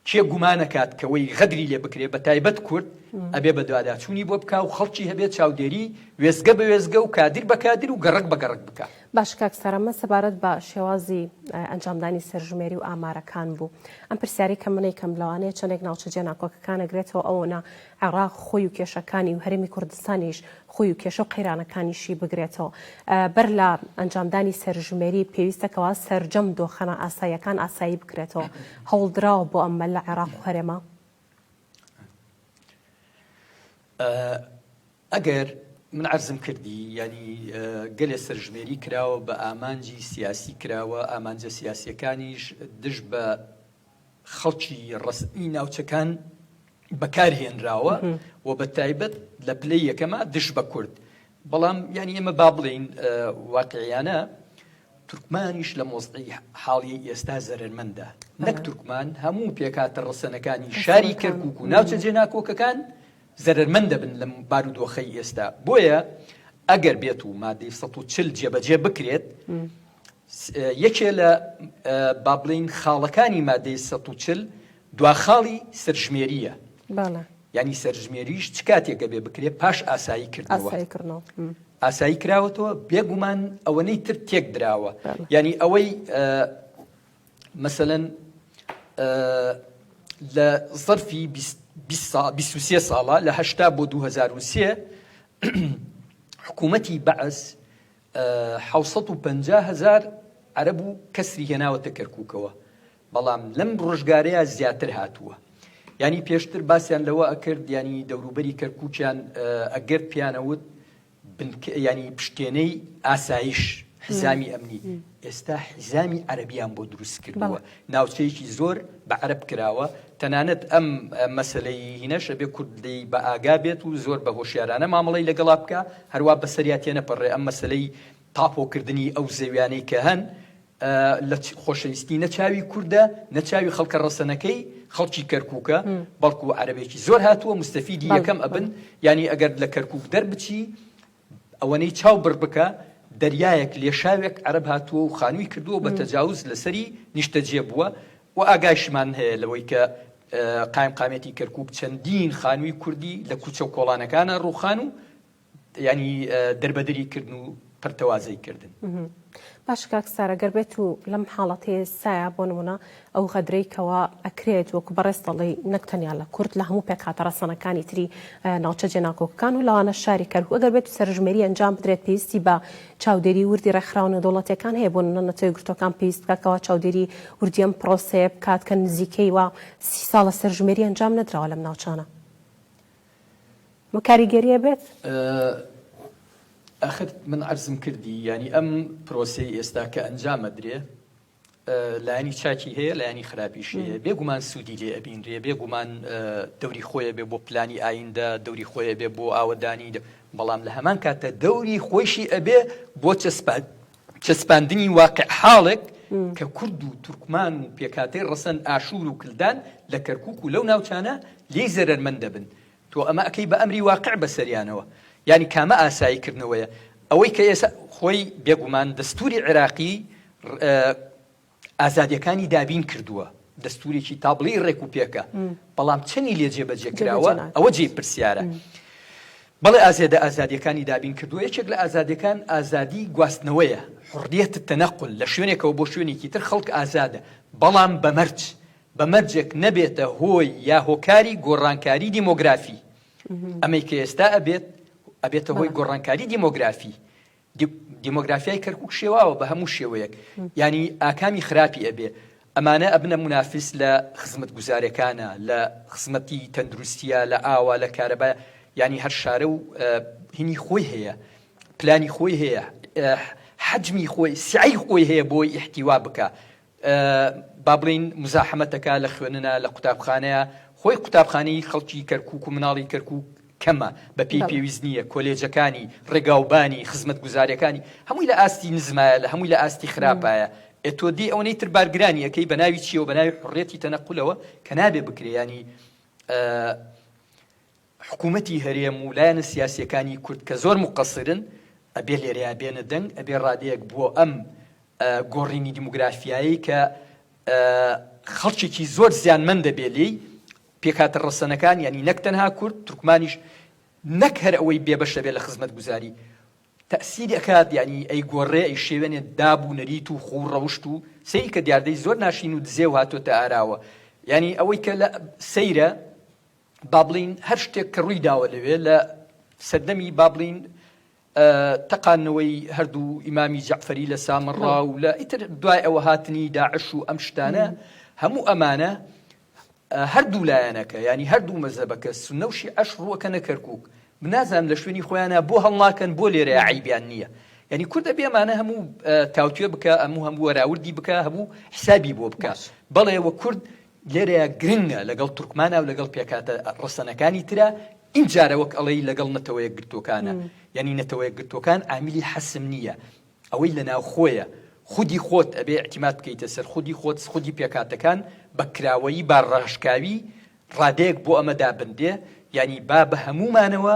کێ گومان ئەکات کە وەی غەدری لێ بکرێ بە تایبەت کورد. ئەبێ بەدواداچوونی بۆ بکا و خەڵکی هەبێ چاودێری وێستگە بە وێستگە و کادیر بە کادیر و گەڕەک بە گەڕەک بکا. باشە کاک سارا من سەبارەت بە شێوازی ئەنجامدانی سەرژمێری و ئامارەکان بوو ئەم پرسیارەی کە من ئەیکەم لەوانەیە چەندێک ناوچە جێناکۆکەکان ئەگرێتەوە ئەوەنە عێراق خۆی و کێشەکانی و هەرێمی کوردستانیش خۆی و کێشە و قەیرانەکانیشی بگرێتەوە بەر لە ئەنجامدانی سەرژمێری پێویستە کەوا سەرجەم دۆخە نائاساییەکان ئاسایی بکرێتەوە هەوڵدراوە بۆ ئەمە لە عێراق و هەرێما؟ ئەگەر من عەرزم کردی یانی گەلێ سەرژمێری کراوە بە ئامانجی سیاسی کراوە ئامانجە سیاسیەکانیش دژ بە خەڵکی ڕەسمی ناوچەکان بەکار هێنراوە و بە تایبەت لە پلەی یەکەما دژ بە کورد بەڵام یانی ئێمە با بڵێین واقعیانە تورکمانیش لە مۆزعی حاڵی ئێستا زەرەرمەندە نەک تورکمان هەموو پێکاتە ڕەسەنەکانی شاری کەرکک و ناوچە جێناکۆکەکان زەرەرمەند دەبن لەم بارودۆخەی ئێستا بۆیە ئەگەر بێت و مادەی 140 جێبەجێ بکرێت یەکێ لە با بڵین خاڵەکانی مادەی 140 دواخاڵی سەرژمێریە ینی سەرژمێریش چ کاتێکە بێ بکرێت پاش ئاسایی کردنەوە ئاسایی کراوەتەوە بێگومان ئەوەنەی تر تێک دراوە ینی ئەوەی مەسەلەن لە زەرفی 23 ساڵە لە هەشتا بۆ 2003 حکوومەتی بەعس 650 هزار عەرەب و کەسری هێناوەتە کەرکووکەوە بەڵام لەم ڕۆژگارەیە زیاتر هاتووە ینی پێشتر باسییان لەوە ئەکرد ینی دەوروبەری کەرکووکیان ئەگرت پیانەوت بنکە یانی پشتێنەی ئاسایش حیزامی ئەمنی ئێستا حیزامی عەرەبیان بۆ دروست کردووە ناوچەیەکی زۆر بە عەرەب کراوە تەنانەت ئەم مەسلەی هینەش ئەبێ کورد لێی بە ئاگا بێت و زۆر بە هۆشیارانە مامەڵەی لەگەڵا بکە هەروا بەسەریا تێنەپەڕێ ئەم مەسلەی تاپۆکردنی ئەو زەویانەی کە هەن لە خۆشەویستی نە چاوی کوردە نە چاوی خەڵکە ڕەسەنەکەی خەڵکی کەرکووکە بەڵکو عەرەبێکی زۆر هاتووە مستەفیدی یەکەم ئەبن یانی ئەگەر لە کەرکووک دەربچی ئەوەنەی چاو بڕ بکە دەریایەک لێشاوێک عەرەب هاتووە و خانووی کردووە بە تەجاوز لەسەری نیشتەجێ بووە و ئاگایشمان هەیە لەوەی کە قایمقامێتی کەرکووک چەندین خانووی کوردی لە کوچە و کۆڵانەکانە ڕووخان و یانی دەربەدەری کردن و پەرتەوازەی کردن. باشە کاک ستار ئەگەر بێت و لەم حاڵەتەی ئێستایا بۆ نمونە ئەو غەدرەی کەوا ئەکرێت وەکو بەڕێز دەڵێی نەک تەنیا لە کورد لە هەموو پێکهاتە ڕەسەنەکانی تری ناوچە جێناکۆکەکان و لەوانە شاری کەرکوک ئەگەر بێت و سەرژمێری ئەنجام بدرێت پێویستی بە چاودێری وردی ڕێکخراوە نێودەوڵەتیەکان هەیە بۆ نمونە نەتەوە یەکگرتووەکان پێویست بکات کەوا چاودێری وردی ئەم پرۆسەیە بکات کە نزیکەی وا سی ساڵە سەرژمێری ئەنجام نەدراوە لەم ناوچانە. و کاریگەریە بێت؟ ئاخر من عەرزم کردی یانی ئەم پرۆسەی ئێستا کە ئەنجام ئەدرێ لایەنی چاکی هەیە لایەنی خراپیشی هەیە بێگومان سوودی لێ ئەبینرێ بێگومان دەوری خۆیە بێ بۆ پلانی ئایندە دەوری خۆیە بێ بۆ ئاوەدانی بەڵام لە هەمان کاتە دەوری خۆیشی ئەبێ بۆ چەسپات چەسپاندنی واقع حاڵێک کە کورد و تورکمان و پێکاتەی ڕەسەن ئاشوور و کلدان لە کەرکک و لەو ناوچانە لێی زەرەرمەند دەبن تۆ ئەمە ئەکەی بە ئەمری واقع بەسەریانەوە یانی کامە ئاسایی کردنەوەیە ئەوەی کە ئێستا خۆی بێگومان دەستوری عێراقی ئازادیەکانی دابین کردووە دەستورێکی تابڵی ڕێک و پێکە بەڵام چەنی لێ جێبەجێ کراوە ئەوە جێی پرسیارە بەڵێ ئازێدە ئازادیەکانی دابین کردووە یەکێک لە ئازادیەکان ئازادی گواستنەوەیە حڕیەت تەنەقل لە شوێنێکەوە بۆ شوێنێکی تر خەڵک ئازادە بەڵام بەمەرج بە مەرجێک نەبێتە هۆی یا هۆکاری گۆڕانکاری دیمۆگرافی. ئەمەی کە ئێستا ئەبێت، ئەبێتە هۆی گۆڕانکاری دیمۆگرافی. دیمۆگرافیای کەرکوک شێواوە بە هەموو شێوەیەک. یانی ئاکامی خراپی ئەبێ. ئەمانە ئەبنە مونافس لە خزمەتگوزارەکانا، لە خزمەتی تەندروستیا، لە ئاوا، لە کارەبا. یانی هەر شارە و هینی خۆی هەیە. پلانی خۆی هەیە. حەجمی خۆی، سعەی خۆی هەیە بۆی ئیحتیوا بکا. با بڵێین موزاحەمەتەکە لە خوێننا لە قوتابخانەیە خۆی قوتابخانەی خەڵکی کەرکوک و مناڵی کەرکوک کەمە بە پێی پێویست نییە کۆلێجەکانی ڕێگاوبانی خزمەتگوزاریەکانی هەمووی لە ئاستی نزمایە لە هەمووی لە ئاستی خراپایە ئێ تۆ دێی ئەوەنەی تر بارگرانی ئەکەی بە ناوی چیەوە بە ناوی حوڕیەتی تەنەقولەوە کە نابێ بکرێ یانی حکوومەتی هەرێم و لایەنە سیاسییەکانی کورد کە زۆر موقەسرن، ئەبێ لێرەیا بێنە دەنگ، ئەبێ ڕادەیەک بۆ ئەم گۆڕینی دیموگرافیایەی کە خەڵکێکی زۆر زیانمەند دەبێ لێی، پێکهاتە ڕەسەنەکان یانی نەک تەنها کورد تورکمانیش نەک هەر ئەوەی بێبەشە بێ لە خزمەتگوزاری تەئسیری ئەکات یانی ئەیگۆڕێ ئەیشێوێنێ داب و نەریت و خوو و ڕەوشت و سەیری کە دیاردەی زۆر ناشرین و دزێو هاتۆتە ئاراوە یانی ئەوەی کە لە سەیرە با بڵین هەر شتێک کە ڕووی داوە لەوێ لە سەردەمی با بڵین تەقاندنەوەی هەردوو ئیمامی جەعفەری لە سامەڕا و لە ئیتر دوای ئەوە هاتنی داعش و ئەم شتانە هەموو ئەمانە هەردوو لایەنەکە ینی هەردوو مەزەبەکە سونە و شیعەش ڕووەکەنە کەرکک نازانم لە شوێنی خۆیانە بۆ هەڵناکەن بۆ لێرە عیبیان نییە یعنی کوردە بێمانە هەموو تاوتوێ بکە ئەموو هەموو وەراوردی بکە هەبوو حسابی بۆ بکە بەڵێ وە کورد لێرەیا گرنگە لەگەڵ تورکمانا و لەگەڵ پێکهاتە ڕەسەنەکانی ترا، ئینجارە وەک ئەڵێی لەگەڵ نەتەوەیەکگرتووەکانە، یانی نەتەوەیەکگرتووەکان عامیلی حەسم نییە، ئەوەی لە ناوخۆیە خودی خۆت ئەبێ ئیعتیماد بکەیتە سەر خودی خۆت، خودی پێکهاتەکان بە کراوەیی با ڕاشکاوی ڕادەیەک بۆ ئەمە دابنرێ، یانی با بە هەموومانەوە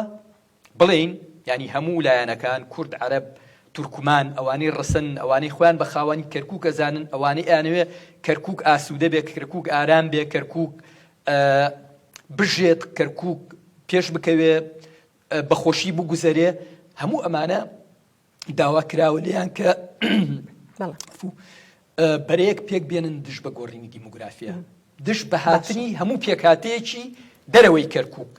بڵێین یانی هەموو لایەنەکان کورد عەرەب تورکمان ئەوانەی ڕەسەنن ئەوانەی خۆیان بە خاوەنی کەرکوک ئەزانن ئەوانەی ئەیانەوێ کەرکوک ئاسوودە بێ کەرکوک ئارام بێ کەرکوک بژێت کەرکوک پێش بکەوێ بەخۆشی بگوزەرێ هەموو ئەمانە داوا کراوە لێیان کە بەرەیەک پێک بێنن دژ بە گۆڕینی دیموگرافیا دژ بە هاتنی هەموو پێکهاتەیەکی دەرەوەی کەرکک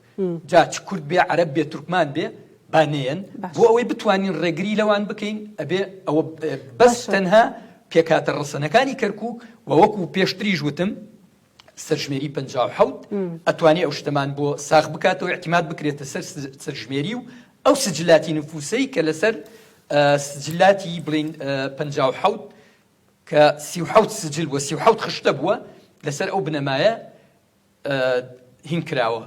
جا چ کورد بێ عەرەب بێ تورکمان بێ با نێن بۆ ئەوەی بتوانین ڕێگری لەوان بکەین ئەبێ ئەوە بەس تەنها پێکهاتە ڕەسەنەکانی کەرکک و وەکو پێشتریش وتم سەرژمێری 57 ئەتوانێ ئەو شتەمان بۆ ساغ بکاتەوە اعتماد بکرێتە سەر سەرژمێری و ئەو سجلاتی نفوسەی کە لەسەر سجلاتی بڵین 57 کە 37 سجل بووە 37 خشتە بووە لەسەر ئەو بنەمایە هین کراوە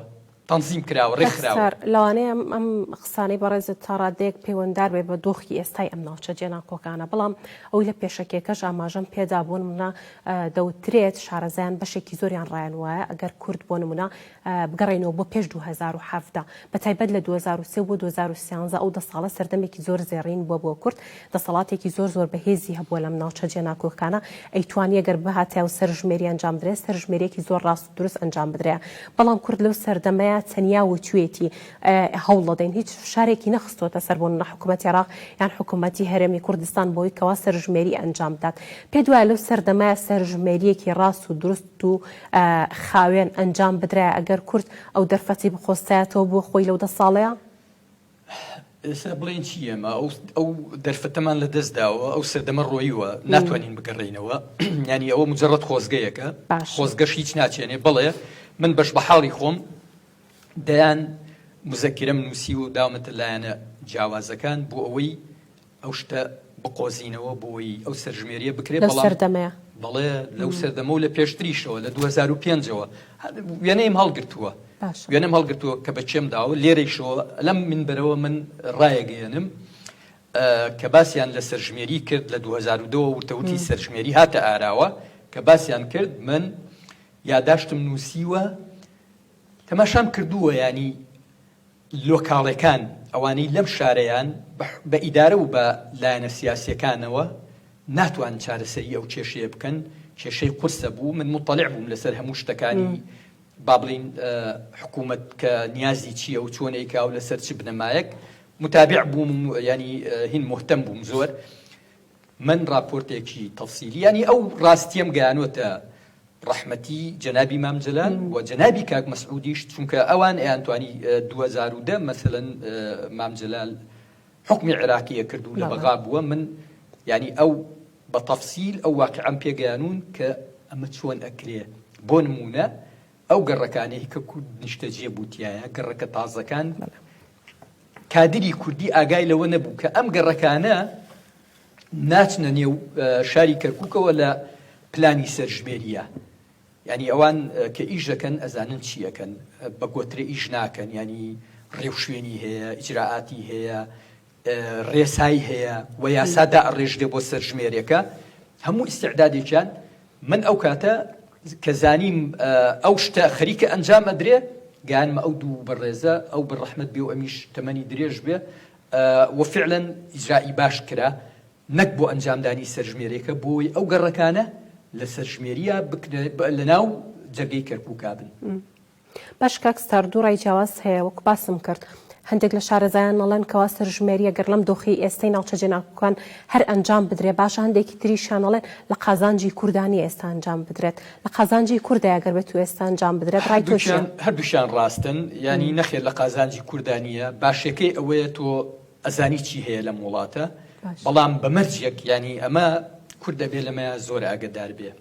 تەنزیم کراوە ڕێکخراوە. کاک ستار، لەوانەیە ئەم قسانەی بەڕێزت تا ڕادەیەک پەیوەندار بێت بە دۆخی ئێستای ئەم ناوچە جێناکۆکانە، بەڵام ئەوەی لە پێشەکیەکەش ئاماژەم پێدا بۆ نمونە دەوترێت شارەزایان بەشێکی زۆریان ڕایان وایە ئەگەر کورد بۆ نمونە بگەڕێینەوە بۆ پێش 2017 بە تایبەت لە 2003 بۆ 2013 ئەو دە ساڵە سەردەمێکی زۆر زێڕین بووە بۆ کورد دەسەڵاتێکی زۆر زۆر بەهێزی هەبووە لەم ناوچە جێناکۆکانە ئەیتوانی ئەگەر بهاتایە و سەرژمێری ئەنجام بدرێ سەرژمێریەکی زۆر ڕاست و دروست ئەنجام بدرێ بەڵام کورد لەو سەردەمەیا تەنیا وتوێتی هەوڵدەدەین هیچ فشارێکی نەخستۆتە سەر بۆ نمونە حکوومەتی عێراق یان حکوومەتی هەرێمی کوردستان بۆی کەوا سەرژمێری ئەنجام بدات پێت وایە لەو سەردەمەیا سەرژمێریەکی ڕاست و دروست و خاوێن ئەنجام بدرایە ئەگەر کورد ئەو دەرفەتی بقۆستایەتەوە بۆ خۆی لەو دە ساڵەیا؟ ئێستا بڵێین چی ئێمە ئەو ئەو دەرفەتەمان لە دەست داوە ئەو سەردەمە ڕۆیوە ناتوانین بگەڕێینەوە ینی ئەوە مجرد خۆزگەیەکە خۆزگەش هیچ ناچێنێ بەڵێ من بەش بە حاڵی خۆم دەیان مزەکرم نووسی و داومەتە لایەنە جیاوازەکان بۆ ئەوەی ئەو شتە بقۆزینەوە بۆی ئەو سەرژمێریە بکرێت بەڵام سەردەمەیە بەڵێ لەو سەردەمە و لە پێشتریشەوە لە 2005ەوە وێنەیم هەڵگرتووە وێنەم هەڵگرتووە کە بە کێم داوە لێرەیشەوە لەم منبەرەوە من ڕایەگەیەنم کە باسیان لە سەرژمێری کرد لە 2002ەوە وتەوتی سەرژمێری هاتە ئاراوە کە باسیان کرد من یاداشتم نووسیوە تەماشام کردووە ینی لۆکاڵەکان ئەوانەی لەم شارەیان بە ئیدارە و بە لایەنە سیاسیەکانەوە ناتوان چارەسەری ئەو کێشەیە بکەن کێشەی قورسە بوو من مطلع بووم لەسەر هەموو شتەکانی با بڵین حکوومەت کە نیازی چییە و چۆن ئەیکا و لەسەر چ بنەمایەک متابع بووم ینی هین مهتەم بووم زۆر من راپۆرتێکی تەفسیلی ینی ئەو ڕاستیەم گەیانوەتە ڕەحمەتی جەنابی مام جەلال و جەنابی کاک مەسعودیش چونکە ئەوان ئەیانتوانی 2010 مەسەلەن مام جەلال حوکمی عێراقی ئەکرد و لە بەغا بووە من یانی ئەو بە تەفسیل ئەو واقیعەم پێ گەیانوون کە ئەمە چۆن ئەکرێ بۆ نموونە ئەو گەڕەکانەی کە کورد نیشتەجێ بوو تیایە گەڕەکە تازەکان کادری کوردی ئاگای لەوە نەبوو کە ئەم گەڕەکانە ناچنە نێو شاری کەرکووکەوە لە پلانی سەرژمێریە یانی ئەوان کە ئیش دەکەن ئەزانن چی ئەکەن بە گۆترە ئیش ناکەن یانی ڕێوشوێنی هەیە ئیجرائاتی هەیە ڕێسای هەیە و یاسا دائەڕێژرێ بۆ سەرژمێرێکە هەموو ئیستعدادێکیان من ئەو کاتە کە زانیم ئەو شتە خەریکە ئەنجام ئەدرێ گەیانمە ئەو دوو بەڕێزە ئەو بە ڕەحمەت بێ و ئەمیش تەمەنی درێژ بێ و فعلا ئیجرائی باش کرا نەک بۆ ئەنجامدانی سەرژمێرێکە بۆی ئەو گەڕەکانە لە سەرژمێرییا بکرێ لە ناو جەرگەی کەرکووکا بن. باش کاک ستار دوو ڕای جیاواز هەیە وەکو باسم کرد هەندێک لە شارەزایان ئەڵێن کەوا سەرژمێری ئەگەر لەم دۆخەی ئێستەی ناوچە جێناکۆکان هەر ئەنجام بدرێ باشە هەندێکی تریشیان ئەڵێن لە قازانجی کوردا نیە ئێستا ئەنجام بدرێت لە قازانجی کوردایە گەر بێتو ئێستا ئەنجام بدرێت ڕای تۆ چیە؟ هەردووکیان هەردووکیان ڕاستن یانی نەخێر لە قازانجی کوردا نیە باشیەکەی ئەوەیە تۆ ئەزانی چی هەیە لەم وڵاتە بەڵام بە مەرجێک یانی ئەمە کورد ئەبێ لەمەیا زۆر ئاگەدار بێ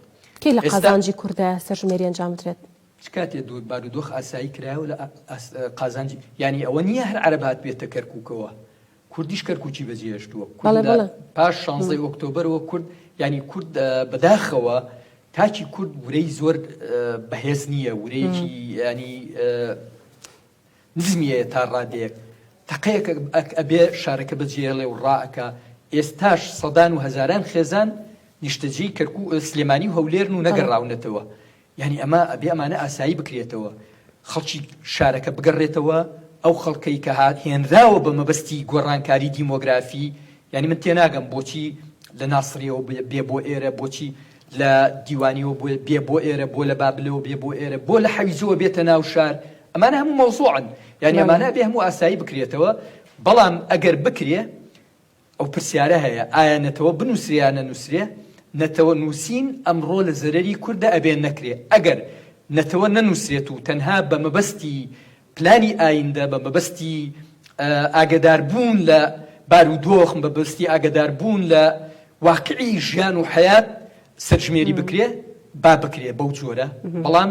کەی لە قازانجی کوردایە سەرژمێری ئەنجام بدرێت؟ چ کاتێ بارودۆخ ئاسایی کرایەوە لە قازانجی یانی ئەوە نییە هەر عەرەب هاتبێتە کەرکووکەوە کوردیش کەرکووکی بەجێهێشتووە کورد لە پاش شانزەی ئۆکتۆبەرەوە کورد یانی کورد بەداخەوە تاکی کورد ورەی زۆر بەهێز نییە ورەیەکی ینی نزمی هەیە تا ڕادەیەک تەقەیەک ئەبێ شارەکە بەجێهێڵێ و ڕائەکا، ئێستاش سەدان و هەزاران خێزان نیشتەجێی کەرکوک سلێمانی و هەولێرن و نەگەڕاونەتەوە، یانی ئەمە ئەبێ ئەمانە ئاسایی بکرێتەوە، خەڵکی شارەکە بگەڕێتەوە، ئەو خەڵکەی کە هێنراوە بە مەبەستی گۆڕانکاری دیمۆگرافی، یانی من تێناگەم بۆچی لە ناسریەوە بێ بۆ ئێرە، بۆچی لە دیوانیەوە بێ بۆ ئێرە، بۆ لە بابلەوە بێ بۆ ئێرە، بۆ لە حەویجەوە بێتە ناو شار، ئەمانە هەموو مەوزوعن یانی ئەمانە ئەبێ هەموو ئاسایی بکرێتەوە بەڵام ئەگەر بکرێ ئەو پرسیارە هەیە ئایا نەتەوە بنووسرێ یا نەنووسرێ نەتەوە نووسین ئەمڕۆ لە زەرەری کوردە ئەبێ نەکرێ ئەگەر نەتەوە نەنووسرێت و تەنها بە مەبەستی پلانی ئایندە بە مەبەستی ئاگەدار بوون لە بارودۆخ بە مەبەستی ئاگەدار بوون لە واقعی ژیان و حەیات سەرژمێری بکرێ با بکرێ بەو جۆرە بەڵام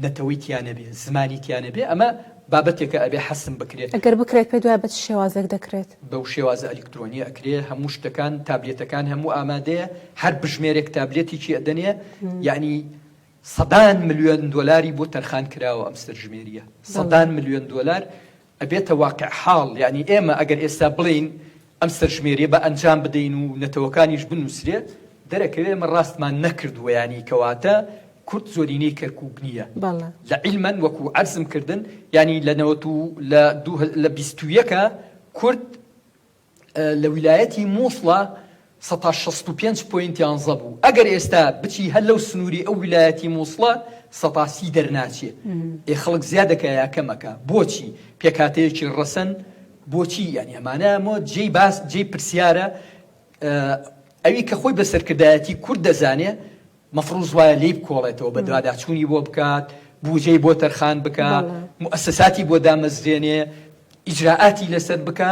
نەتەوەی تیا نەبێ، زمانی تیا نەبێ، ئەمە بابەتێکە ئەبێ حەسم بکرێت. ئەگەر بکرێت پێت وایە بە چ شێوازێک دەکرێت؟ بەو شێوازە ئەلیکترۆنیە ئەکرێ، هەموو شتەکان، تابلێتەکان هەموو ئامادەیە، هەر بژمێرێک تابلێتێکی ئەدەنێ، یەعنی سەدان ملیۆن دۆلاری بۆ تەرخان کراوە ئەم سەرژمێریە، سەدان ملیۆن دۆلار ئەبێتە واقع حاڵ، یانی ئێمە ئەگەر ئێستا بڵێین ئەم سەرژمێریە بە ئەنجام بدەین و نەتەوەکانیش بنووسرێ دەرەکەوێ ئێمە ڕاستمان نەکردووە یانی کەواتە کورد زۆرینەی کەرکوک نییە لە عیلمەن وەکو عەرزم کردن یانی لە نەوەت و لە دوو لە 21 کورد لە ویلایەتی موسڵا سەتا 65 point یانزە بوو ئەگەر ئێستا بچی هەر لەو سنووری ئەو ویلایەتی موسڵە سەتا سی دەرناچێ ئێ خەڵک زیاد دەکا یا کەم ئەکا بۆچی پێکهاتەیەکی ڕەسەن بۆچی یانی ئەمانە مۆ جێی باس جێی پرسیارە ئەوی کە خۆی بە سەرکردایەتی کورد دەزانێ مەفروز وایە لێی بکۆڵێتەوە، بەدواداچوونی بۆ بکات، بوجەی بۆ تەرخان بکا، موئەسەساتی بۆ دامەزرێنێ، ئیجرائاتی لەسەر بکا،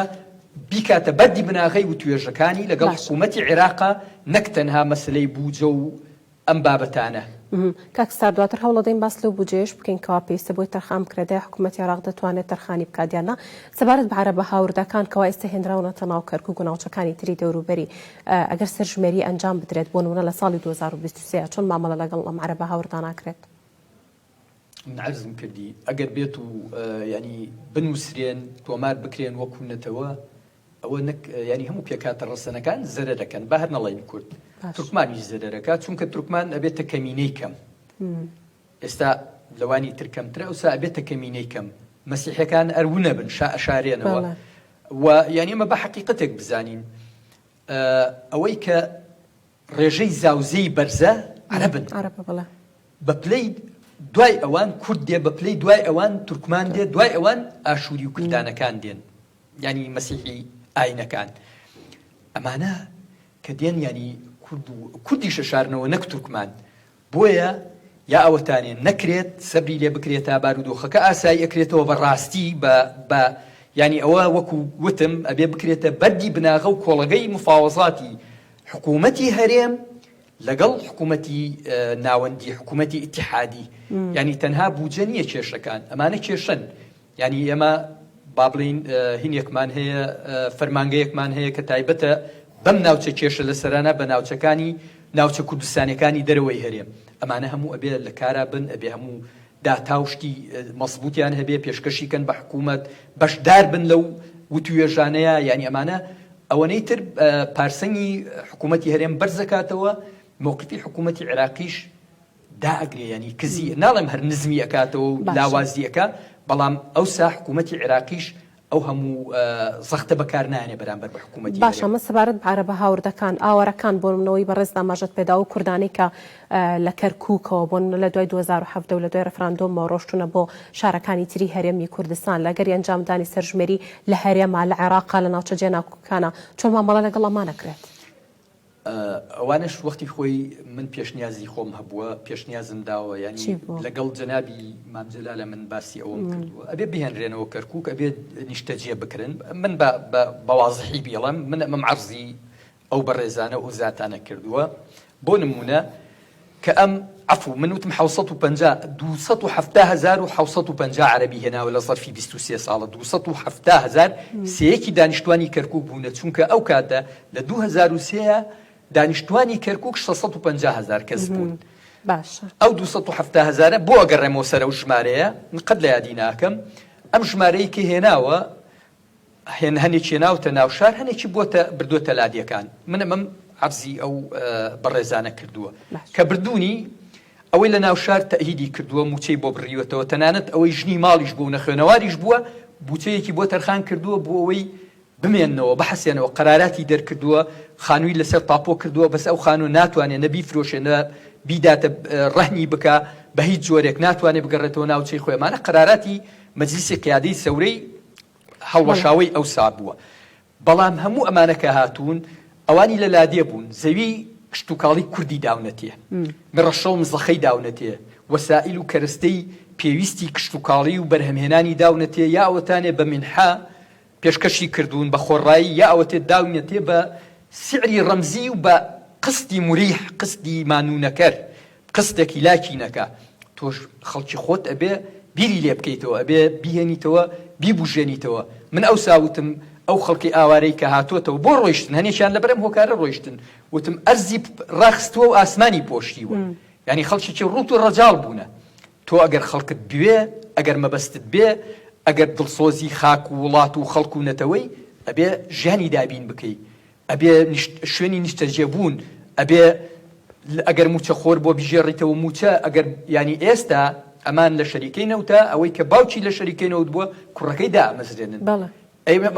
بیکاتە بەردی بناغەی وتوێژەکانی لەگەڵ حکوومەتی عێراقا، نەک تەنها مەسەلەی بوجە و ئەم بابەتانە. کاک ستار دواتر هەوڵەدەین باس لەو بودجەیەش بکەین کەوا پێویستە بۆی تەرخان بکرێت، ئایا حکوومەتی عێراق دەتوانێت تەرخانی بکات یان نا؟ سەبارەت بە عەرەبە هاوردەکان کەوا ئێستا هێنراونەتە ناو کەرکووک و ناوچەکانی تری دەوروبەری، ئەگەر سەرژمێری ئەنجام بدرێت بۆ نمونە لە ساڵی 2023 چۆن مامەڵە لەگەڵ ئەم عەرەبە هاوردە ناکرێت؟ من عەرزم کردی ئەگەر بێت و ینی بنووسرێن تۆمار بکرێن وەکو نەتەوە ئەوە نەک ینی هەموو پێکاتە ڕەسەنەکان زەرە دەکەن بە هەر نەڵێن کورد تورکمانیش زەرەرەکە چونکە تورکمان ئەبێتە کەمینەی کەم ئێستا لەوانی تر کەمترە ئەوسا ئەبێتە کەمینەی کەم مەسیحەکان ئەر ونەبن شا ئەشارێنەوە و یانی ئێمە بە حەقیقەتێک بزانین ئەوەی کە ڕێژەی زاوزێی بەرزە عەرەبن عەرەبە بەڵێ بە پلەی دوای ئەوان کورد دێ بە پلەی دوای ئەوان تورکمان دێ دوای ئەوان ئاشووری و کلدانەکان دێن ینی مەسیحی ئاینەکان ئەمانە کە دێن ینی کورد و کوردیشە شارنەوە نەک تورکمان بۆیە یا ئەوەتانێ نەکرێت سەبری لێ بکرێت تا بارودۆخەکە ئاسایی ئەکرێتەوە بە ڕاستی بە بە یانی ئەوە وەکو وتم ئەبێ بکرێتە بەردی بناغە و کۆڵەگەی مفاوەزاتی حکوومەتی هەرێم لەگەڵ حکوومەتی ناوەندی حکوومەتی ئیتیحادی یانی تەنها بوجە نییە کێشەکان ئەمانە کێشەن یانی ئێمە با بڵێین هینێکمان هەیە فەرمانگەیەکمان هەیە کە تایبەتە بەم ناوچە کێشە لەسەرانە بە ناوچەکانی ناوچە کوردستانەکانی دەرەوەی هەرێم ئەمانە هەموو ئەبێ لە کارا بن ئەبێ هەموو داتا و شتی مەزبوتیان هەبێ پێشکەشی کەن بە حکوومەت بەشدار بن لەو وتوێژانەیە یانی ئەمانە ئەوەنەی تر پارسەنگی حکوومەتی هەرێم بەرزەکاتەوە مەوقفی حکوومەتی عێراقیش دائەگرێ یانی کزی ناڵێم هەر نزمی ئەکاتەوە و لاوازی ئەکا بەڵام ئەوسا حکوومەتی عێراقیش. ئەو هەموو زەختە بەکار نایەنێ بەرامبەر بە حکوومەتی باشە هەرێم. من سەبارەت بە عەرەبە هاوردەکان، ئاوارەکان بۆ نمونەوەی بەڕێزت ئاماژەت پێدا ئەو کوردانەی کە لە کەرکووکەوە بۆ نمونە لە دوای 2017 و لە دوای ڕێفراندۆمەوە ڕۆشتوونە بۆ شارەکانی تری هەرێمی کوردستان لە ئەگەری ئەنجامدانی سەرژمێری لە هەرێما لە عێراقا لە ناوچە جێناکۆکەکانا چۆن مامەڵە لەگەڵ ئەمانە کرێت؟ ئەوانەش وەختی خۆی من پێشنیازی خۆم هەبووە پێشنیازم داوە یانی لەگەڵ جەنابی مام جەلالە من باسی ئەوەم کردووە ئەبێ بهێنرێنەوە کەرکووک ئەبێ نیشتەجێ بکرن من بە وازحی بیڵێم من ئەمەم عەرزی ئەو بەڕێزانە و ئەو زاتانە کردووە بۆ نمونە کە ئەم عەفو من وتم 750 270750 عەرەبی هێناوە لە زەرفی 23 ساڵە 270 هەزار سێیەکی دانیشتوانی کەرکوک بوونە چونکە ئەو کاتە لە 2003 دانیشتوانی کەرکوک 650 هەزار کەس بوون باشە ئەو 270 هەزارە بۆ ئەگەڕێمەوە سەر ئەو ژمارەیە من قەت لە یادی ناکەم ئەم ژمارەی کە هێناوە هێن هەنێکی هێناوتە ناو شار هەنێکی بۆتە بردۆتە لادێکان من ئەمەم عەرزی ئەو بەڕێزانە کردووە کە بردوونی ئەوەی لە ناو شار تەئهیدی کردووە موچەی بۆ بڕیوەتەوە تەنانەت ئەوەی ژنی ماڵیش بوو نەخوێنەواریش بووە بوچەیەکی بۆ تەرخان کردووە بۆ ئەوەی بمێنەوە بحەسێنەوە قەراراتی دەرکردووە خانووی لەسەر تاپۆ کردووە بەس ئەو خانوو ناتوانێت نە بیفرۆشێ نە بیداتە ڕەهنی بکا بە هیچ جۆرێک ناتوانێت بگەڕێتەوە ناوچەی خۆی ئەمانە قەراراتی مەجلیسی قیادەی سەورەی هەڵوەشاوەی ئەوسا بووە. بەڵام هەموو ئەمانە کە هاتوون، ئەوانی لە لادێ بوون، زەوی کشتوکاڵی کوردی داونەتێ، مڕەشە و مزەخەی داونەتێ، وەسائیل و کەرەستەی پێویستی کشتوکاڵی و بەرهەمهێنانی داونەتێ یا ئەوەتانێ بە مینحە پێشکەشی کردوون بە خۆڕایی یا ئەوەتێ داونەتێ بە سعری ڕەمزی و بە قستی موریح، قستی مانوونەکەر، قستێکی لاکی نەکا تۆش خەڵکی خۆت ئەبێ بیری لێ بکەیتەوە ئەبێ بیهێنیتەوە بیبوژێنیتەوە من ئەوسا وتم ئەو خەڵکی ئاوارەی کە هاتۆتەوە بۆ ڕۆیشتن هەنێکیان لەبەر ئەم هۆکارە ڕۆیشتن وتم ئەرزی ڕاخستووە و ئاسمانی پۆشیوە یانی خەڵکێکی ڕووت و ڕەجاڵ بوونە تۆ ئەگەر خەڵکت بوێ ئەگەر مەبەستت بێ ئەگەر دڵسۆزی خاک و وڵات و خەڵک و نەتەوەی ئەبێ ژیانی دابین بکەی ئەبێ شوێنی نیشتەجێبوون ئەبێ ئەگەر موچە خۆر بۆ بژێڕیتەوە موچە ئەگەر ینی ئێستا ئەمان لە شەریکەی نەوتە ئەوەی کە باوکی لە شەریکەی نەوت بووە کوڕەکەی دامەزرێنن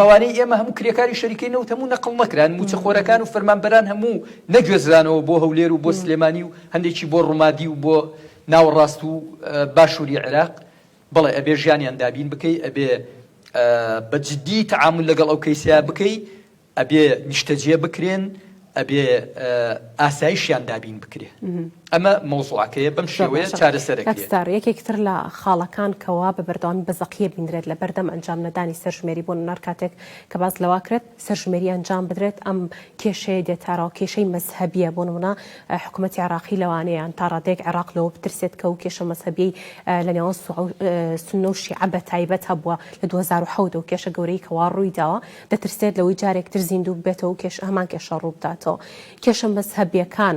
ئەوانەی ئێمە هەموو کرێکاری شەریکەی نەوت هەموو نەقڵ نەکران موچە خۆرەکان و فەرمانبەران هەموو نەگوێزرانەوە بۆ هەولێر و بۆ سلێمانی و هەندێکی بۆ ڕومادی و بۆ ناوەڕاست و باشووری عێراق بەڵێ ئەبێ ژیانیان دابین بکەی ئەبێ بە جدی تەعامول لەگەڵ ئەو کەیسەیا بکەی ئەبێ نیشتەجێ بکرێن، ئەبێ ئاسایشیان دابین بکرێ. ئەمە مەوزوعەکەیە، بەم شێوەیە چارەسەر ئەکرێ. کاک ستار، یەکێکی تر لە خاڵەکان کەوا بە بەردەوامی بە زەقییە بینرێت لە بەردەم ئەنجام نەدانی سەرژمێری بۆ نمونە کاتێک کە باس لەوە کرێت سەرژمێری ئەنجام بدرێت ئەم کێشەیە دێتارەوە کێشەی مەزهەبییە بۆ نمونە حکوومەتی عێراقی لەوانەیە یان تا ڕادەیەک عێراق لەوە بترسێت کە ئەو کێشە مەزهەبیەی لە نێوان سوننە و شیعە بە تایبەت هەبووە لە 2007 و کێشە گەورەی کەوا ڕووی داوە دەترسێت لەوەی جارێک تر زیندوو ببێتەوە و کێشە هەمان کێشە ڕووبداتەوە. کێشە مەزهەبیەکان،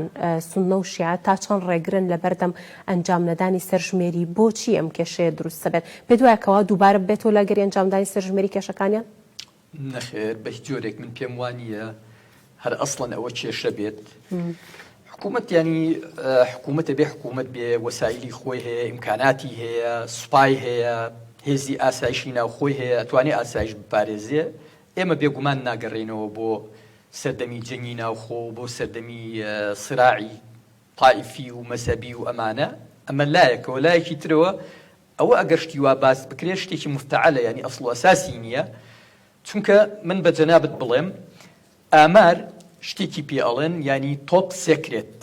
سوننە و شیعە، تا چەند ڕێگرن لەبەردەم ئەنجام نەدانی سەرژمێری؟ بۆچی ئەم کێشەیە دروست دەبێت؟ پێت وایە کەوا دووبارە ببێتەوە لە ئەگەری ئەنجامدانی سەرژمێری کێشەکانیان؟ نەخێر بە هیچ جۆرێک من پێم وانییە هەر ئەسڵەن ئەوە کێشە بێت. حکوومەت یانی حکوومەتە بێ حکوومەت بێ وەسایلی خۆی هەیە ئیمکاناتی هەیە سوپای هەیە هێزی ئاسایشی ناوخۆی هەیە ئەتوانێ ئاسایش بپارێزێ ئێمە بێگومان ناگەڕێینەوە بۆ سەردەمی جەنگی ناوخۆ و بۆ سەردەمی سراعی تائیفی و مەزهەبی و ئەمانە ئەمە لایەکەوە لایەکی ترەوە ئەوە ئەگەر شتی وا باس بکرێت شتێکی مفتعەلە یانی ئەسڵ و ئەساسی نییە چونکە من بە جەنابت بڵێم ئامار شتێکی پێ ئەڵێن یانی top secret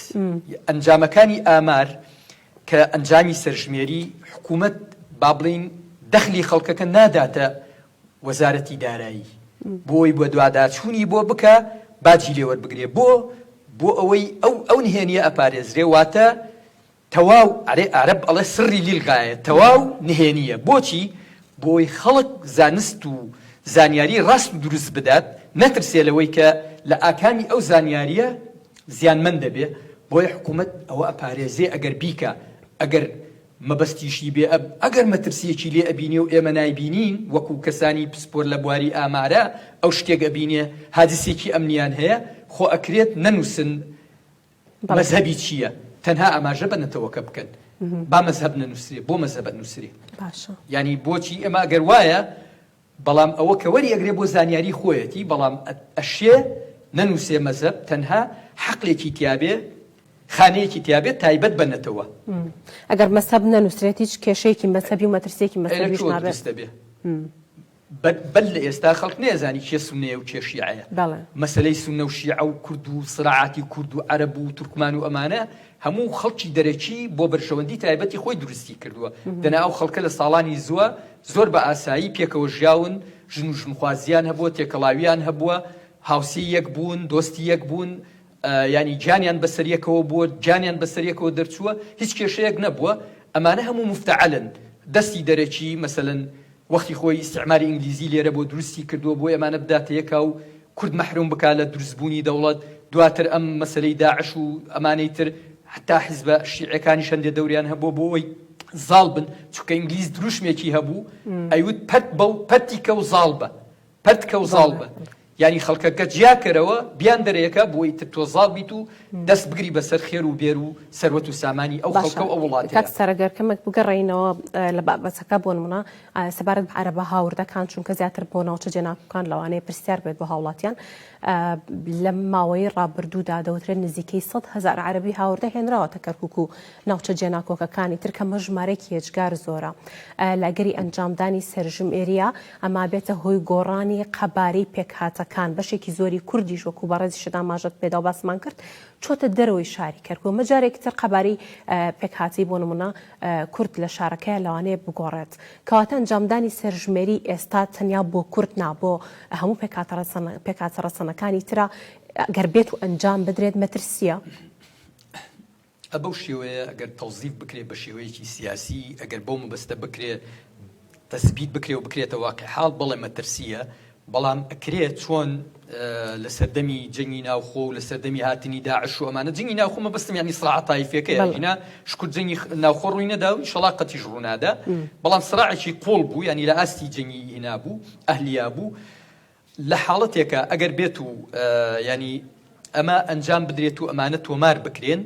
ئەنجامەکانی ئامار کە ئەنجامی سەرژمێری حکوومەت با بڵین دەخلی خەڵکەکە ناداتە وەزارەتی دارایی بۆی بۆ دواداچوونی بۆ بکە باجی لێوەربگرێ بۆ بۆ ئەوەی ئەو ئەو نهێنیە ئەپارێزرێ واتە تەواو ئەرێ عەرەب ئەڵێ سری لیلغایە تەواو نهێنیە بۆچی بۆی خەڵک زانست و زانیاری ڕاست و دروست بدات نەترسێ لەوەی کە لە ئاکامی ئەو زانیاریە زیانمەند دەبێ بۆیە حکومەت ئەوە ئەپارێزێ ئەگەر بیکا ئەگەر مەبەستیشی بێ ئەگەر مەترسیەکی لێ ئەبینێ و ئێمە نایبینین وەکو کەسانی پسپۆر لە بواری ئامارە ئەو شتێک ئەبینێ هاجسێکی ئەمنیان هەیە خۆ ئەکرێت نەنوسن مەزهەبی چییە؟ تەنها ئاماژە بە نەتەوەکە بکەن با مەزهەب نەنووسرێ بۆ مەزهەب ئەنووسرێ باشە یانی بۆچی ئێمە ئەگەر وایە. بەڵام ئەوە کە وەری ئەگرێ بۆ زانیاری خۆیەتی بەڵام ئەشێ نەنووسێ مەزهەب تەنها حەقلێکی تیابێ خانەیەکی تیابێ تایبەت بە نەتەوە. ئەگەر مەزهەب نەنووسرێت هیچ کێشەیەکی مەزهەبی و مەترسیەکی ئەی لە مەزهەبیش کوێوە نابێت. دروست دەبێ؟ بەل لە ئێستا خەڵک نەیەزانی کێ سوننەیە و کێ شیعەیە. بەڵێ. مەسەلەی سوننە و شیعە و کورد و سراعاتی کورد و عەرەب و تورکمان و ئەمانە هەموو خەڵکی دەرەکی بۆ بەرژەوەندی تایبەتی خۆی دروستی کردووە دەنا ئەو خەڵکە لە ساڵانی زووە زۆر بە ئاسایی پێکەوە ژیاون ژن و ژنخوازیان هەبووە تێکەڵاویان هەبووە هاوسێی یەک بوون دۆستی یەک بوون یانی گیانیان بەسەر یەکەوە بووە گیانیان بەسەر یەکەوە دەرچووە هیچ کێشەیەک نەبووە ئەمانە هەموو مفتەعەلن دەستی دەرەکی مەسەلەن وەختی خۆی ئیستیعماری ئینگلیزی لێرە بۆ دروستی کردووە بۆی ئەمانە بداتە یەکا و کورد مەحروم بکا لە دروست بوونی دەوڵەت، دواتر ئەم مەسەلەی داعش و ئەمانەی تر حەتا حیزبە شیعیەکانیش هەندێ دەوریان هەبووە بۆ ئەوەی زاڵ بن، چونکە ئینگلیز دروشمێکی هەبوو ئەیوت پەرت بە و پەرتی کە و زاڵ بە، پەرت کە و زاڵ بە. یانی خەڵکەکە جیا کەرەوە بیان دەرە یەکا بۆ ئیتر تۆ زاڵ بیت و دەست بگری بەسەر خێر و بێر و سەروەت و سامانی ئەو باشە خەڵکە و ئەو کاک وڵاتەیا. ستار گەر کەمێک بگەڕێینەوە لە بابەتەکە بۆ نمونە سەبارەت بە عەرەبە هاوردەکان چونکە زیاتر بۆ ناوچە جێناکۆکان لەوانەیە پرسیار بێت بۆ هاوڵاتیان لەم ماوەی ڕابردوودا دەوترێت نزیکەی 100 هەزار عەرەبی هاوردە هێنراوەتە کەرکک و ناوچە جێناکۆکەکانی تر کە ئەمە ژمارەیەکی یەجگار زۆرە لە ئەگەری ئەنجامدانی سەرژمێرییە ئەمە بێتە هۆی گۆڕانی قەبارەی پێکهاتەکان بەشێکی زۆری کوردیش وەکو بەڕێزیشت ئاماژەت پێدا و باسمان کرد چۆتە دەرەوەی شاری کەرکوک ئەمە جارێکی تر قەبارەی پێکهاتەی بۆ نمونە کورد لە شارەکەیە لەوانەیە بگۆڕێت کەواتە ئەنجامدانی سەرژمێری ئێستا تەنیا بۆ کورد نا بۆ هەموو پێکهاتە ڕەسەنەکانی ترە گەر بێت و ئەنجام بدرێت مەترسییە. ئە بەو شێوەیە ئەگەر تەوزیف بکرێ بە شێوەیەکی سیاسی، ئەگەر بەو مەبەستە بکرێ تەسبیت بکرێ و بکرێتە واقع حاڵ، بەڵێ مەترسییە، بەڵام ئەکرێ چۆن لە سەردەمی جەنگی ناوخۆ و لە سەردەمی هاتنی داعش و ئەمانە، جەنگی ناوخۆ مەبەستم یانی سڕاعە تایفیەکەیە، ئەگینا شکور جەنگی ناوخۆ ڕووی نەدا و ئیشەڵا قەتیش ڕوونادا، بەڵام سڕاعێکی قووڵ بوو، یانی لە ئاستی جەنگی هینا بوو، ئەهلیا بوو. لە حاڵەتێکا ئەگەر بێت و یانی ئەمە ئەنجام بدرێت و ئەمانە تۆمار بکرێن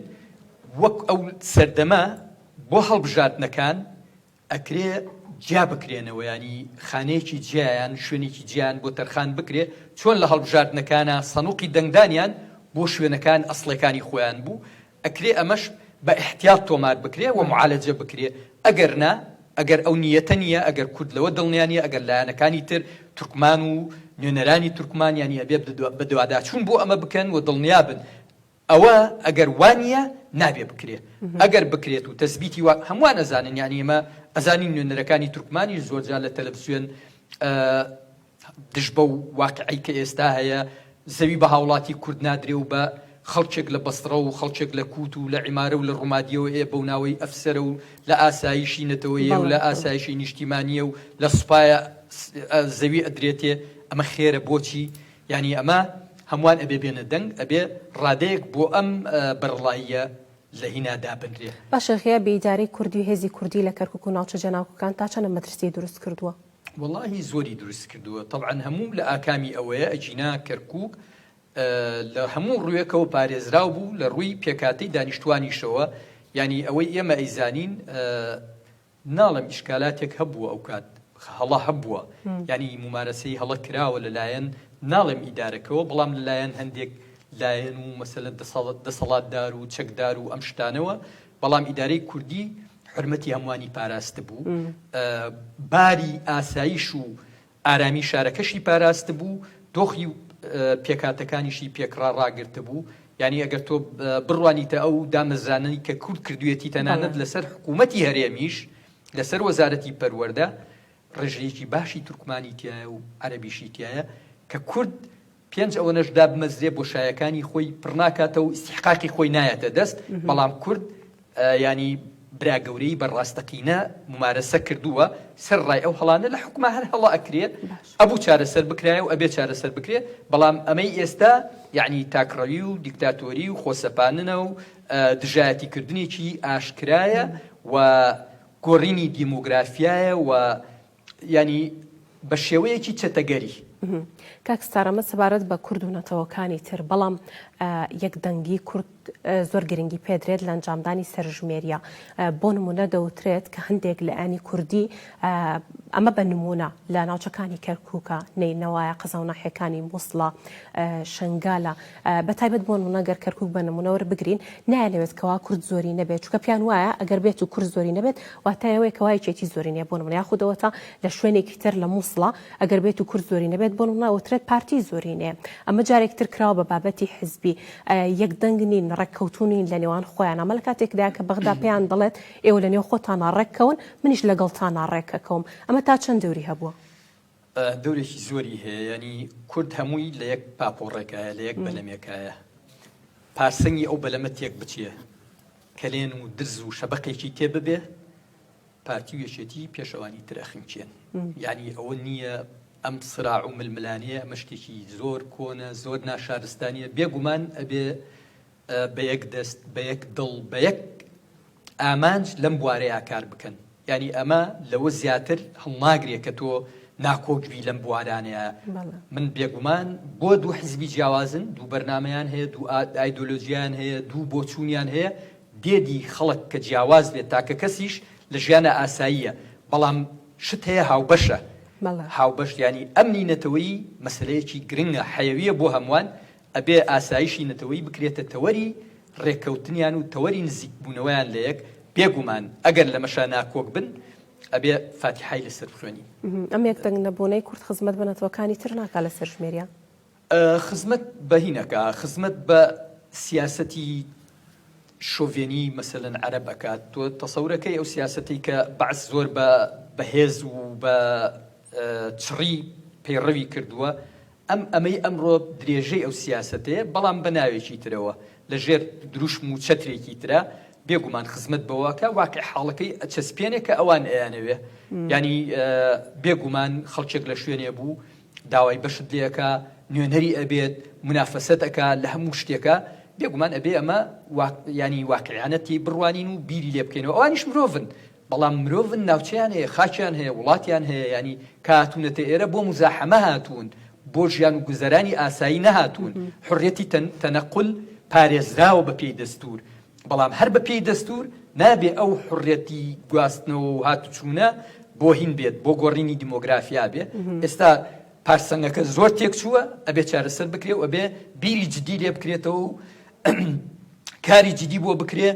وەک ئەو سەردەمە بۆ هەڵبژاردنەکان ئەکرێ جیا بکرێنەوە ینی خانەیەکی جیایان شوێنێکی جیان بۆ تەرخان بکرێ چۆن لە هەڵبژاردنەکانە سەنوقی دەنگدانیان بۆ شوێنەکان ئەسڵەکانی خۆیان بوو ئەکرێ ئەمەش بە ئیحتیات تۆمار بکرێ و معالەجە بکرێ، ئەگەر نا، ئەگەر ئەو نیەتە نیە، ئەگەر کورد لەوە دڵنیا نیە، ئەگەر لایەنەکانی تر، تورکمان و نوێنەرانی تورکمان یانی ئەبێ بەدواداچوون بۆ ئەمە بکەن و دڵنیا بن، ئەوە ئەگەر وا نیە نابێ بکرێ، ئەگەر بکرێت و تەسبیتی وا، هەمووان ئەزانن یانی ئێمە ئەزانین نوێنەرەکانی تورکمانیش زۆرجار لە تەلەفزیۆن دژ بەو واقیعەی کە ئێستا هەیە، زەوی بە هاوڵاتی کورد نادرێ و بە خەڵکێک لە بەسڕە و خەڵکێک لە کووت و لە عیمارە و لە ڕومادیەوە ئێ بەو ناوەی ئەفسەرە و لە ئاسایشی نەتەوەیە و لە ئاسایشی نیشتیمانیە و لە سوپایە زەوی ئەدرێتێ، ئەمە خێرە بۆچی؟ یانی ئەمە هەمووان ئەبێ بێنە دەنگ، ئەبێ ڕادەیەک بۆ ئەم بەرەڵاییە لە هینا دابنرێ. باشە غیابی ئیدارەی کوردی و هێزی کوردی لە کەرکوک و ناوچە جێناکۆکان تا چەندە مەترسیی دروست کردووە؟ وەڵاهی زۆری دروست کردووە تەبعەن هەموو لە ئاکامی ئەوەیە ئەگینا کەرکوک لە هەموو ڕوویەکەوە پارێزراو بوو لە ڕووی پێکهاتەی دانیشتوانیشەوە یانی ئەوەی ئێمە ئەیزانین ناڵێم ئیشکالاتێک هەبووە ئەو کات هەڵە هەبووە یانی مومارەسەی هەڵە کراوە لەلایەن ناڵێم ئیدارەکەوە بەڵام لەلایەن هەندێک لایەن و مەسەلەن دەسەڵاتدار و چەکدار و ئەم شتانەوە بەڵام ئیدارەی کوردی حورمەتی هەمووانی پاراستبوو، باری ئاسایش و ئارامی شارەکەشی پاراستبوو، دۆخی پێکهاتەکانیشی پێکڕا ڕاگرتبوو. یانی ئەگەر تۆ بڕوانیتە ئەو دامەزرانەی کە کورد کردوویەتی تەنانەت لەسەر حکوومەتی هەرێمیش، لەسەر وەزارەتی پەروەردە ڕێژەیەکی باشی تورکمانی تیایە و عەرەبیشی تیایە کە کورد پێنج ئەوەنەش دابمەزرێ بۆشایەکانی خۆی پڕناکاتەوە و ئیستیحقاقی خۆی نایەتە دەست، بەڵام کورد یانی برا گەورەی بە ڕاستەقینە مومارەسە کردووە، سەر ڕای ئەو هەڵانە لە حوکما هەر هەڵە ئەکرێ، ئەبوو چارەسەر بکرایە و ئەبێ چارەسەر بکرێ، بەڵام ئەمەی ئێستا یانی تاکڕەوی و دیکتاتۆری و خۆسەپاننە و دژایەتی کردنێکی ئاشکرایە و گۆڕینی دیمۆگرافیایە و یانی بە شێوەیەکی چەتەگەری. کاک ستار ئەمە سەبارەت بە کورد و نەتەوەکانی تر، بەڵام یەکدەنگی کورد زۆر گرنگی پێدرێت لە ئەنجامدانی سەرژمێریە. بۆ نمونە دەوترێت کە هەندێک لایەنی کوردی ئەمە بە نمونە لە ناوچەکانی کەرکوکە، نەینەوایە، قەزا و ناحیەکانی موسڵە، شنگالە، بە تایبەت بۆ نمونە گەر کەرکوک بە نمونە وەربگرین نایانەوێت کەوا کورد زۆری نەبێت چونکە پێیان وایە ئەگەر بێت و کورد زۆری نەبێت واتای ئەوەیە کەوا یەکێتی زۆری نیە بۆ نمونە یاخود ئەوەتا لە شوێنێکی تر لە موسڵە ئەگەر بێت و کورد زۆری نەبێت بۆ نمونە ئەوترێت پارتی زۆری نەیە ئەمە جارێک تر کراوە بە بابەتی حزبی یەک دەنگ نین ڕێککەوتوو نین لە نێوان خۆیان ئەمە لە کاتێکدا کە بەغدا پێیان دەڵێت ئێوە لە نێو خۆتانا ڕێککەون منیش لەگەڵتانا ڕێکەکەوم ئەمە تا چەند دەوری هەبووە؟ دەورێکی زۆری هەیە یانی کورد هەمووی لە یەک پاپۆڕێکایە لە یەک بەلەمێکایە پارسەنگی ئەو بەلەمە تێک بچێ کەلێن و درز و شەبەقێکی تێ ببێ پارتی و یەکێتی پێشەوانی تر ئەخنکێن یعنی ئەوە نییە ئەم سراع و ململانەیە ئەمە شتێکی زۆر کۆنە زۆر ناشارستانیە بێگومان ئەبێ بە یەک دەست، بە یەک دڵ، بە یەک ئامانج لەم بوارەیا کار بکەن. یانی ئەمە لەوە زیاتر هەڵناگرێ کە تۆ ناکۆک بی لەم بوارانەیا. من بێگومان بۆ دوو حیزبی جیاوازن، دوو بەرنامەیان هەیە، دوو ئایدۆلۆجیایان هەیە، دوو بۆچوونیان هەیە، دێدی خەڵک کە جیاواز بێت، تاکە کەسیش لە ژیانا ئاساییە، بەڵام شت هەیە هاوبەشە. هاوبەش یانی ئەمنی نەتەوەیی مەسەلەیەکی گرنگە، حەیەویە بۆ هەمووان، ئەبێ ئاسایشی نەتەوەیی بکرێتە تەوەری ڕێککەوتنیان و تەوەری نزیکبوونەوەیان لە یەک، بێگومان ئەگەر لەمەشا ناکۆک بن ئەبێ فاتیحای لەسەر بخوێنین. ئەم یەکدەنگ نەبوونەی کورد خزمەت بە نەتەوەکانی تر ناکا لە سەرژمێریا؟ خزمەت بە هین ئەکا، خزمەت بە سیاسەتی شۆڤێنی مەسەلەن عەرەب ئەکات. تۆ تەسەورەکەی ئەو سیاسەتەی کە بەعس زۆر بە بەهێز و بە چڕی پەیڕەوی کردووە، ئەم ئەمەی ئەمڕۆ درێژەی ئەو سیاسەتەیە، بەڵام بە ناوێکی ترەوە، لە ژێر دروشم و چەترێکی ترا، بێگومان خزمەت بەوە ئەکا، واقیع حاڵەکەی ئەچەسپێنێ کە ئەوان ئەیانەوێ. یانی بێگومان خەڵکێک لە شوێنێ بوو، داوای بەشت لێ ئەکا، نوێنەری ئەبێت، مونافەسەت ئەکا لە هەموو شتێکا، بێگومان ئەبێ ئەمە یانی واقیعانە تێی بڕوانین و بیری لێ بکەینەوە. ئەوانیش مرۆڤن، بەڵام مرۆڤن ناوچەیان هەیە خاکیان هەیە وڵاتیان هەیە یانی کە هاتوونەتە ئێرە بۆ موزاحەمە هاتوون بۆ ژیان و گوزەرانی ئاسایی نەهاتوون حوڕیەتی تەنەقول پارێزراوە بە پێی دەستوور بەڵام هەر بە پێی دەستوور نابێ ئەو حوڕیەتی گواستنەوە و هاتوچوونە بۆ هین بێت بۆ گۆڕینی دیمۆگرافیا بێ ئێستا پارسەنگەکە زۆر تێکچووە ئەبێ چارەسەر بکرێ و ئەبێ بیری جدی لێ بکرێتەوە و کاری جدی بۆ بکرێ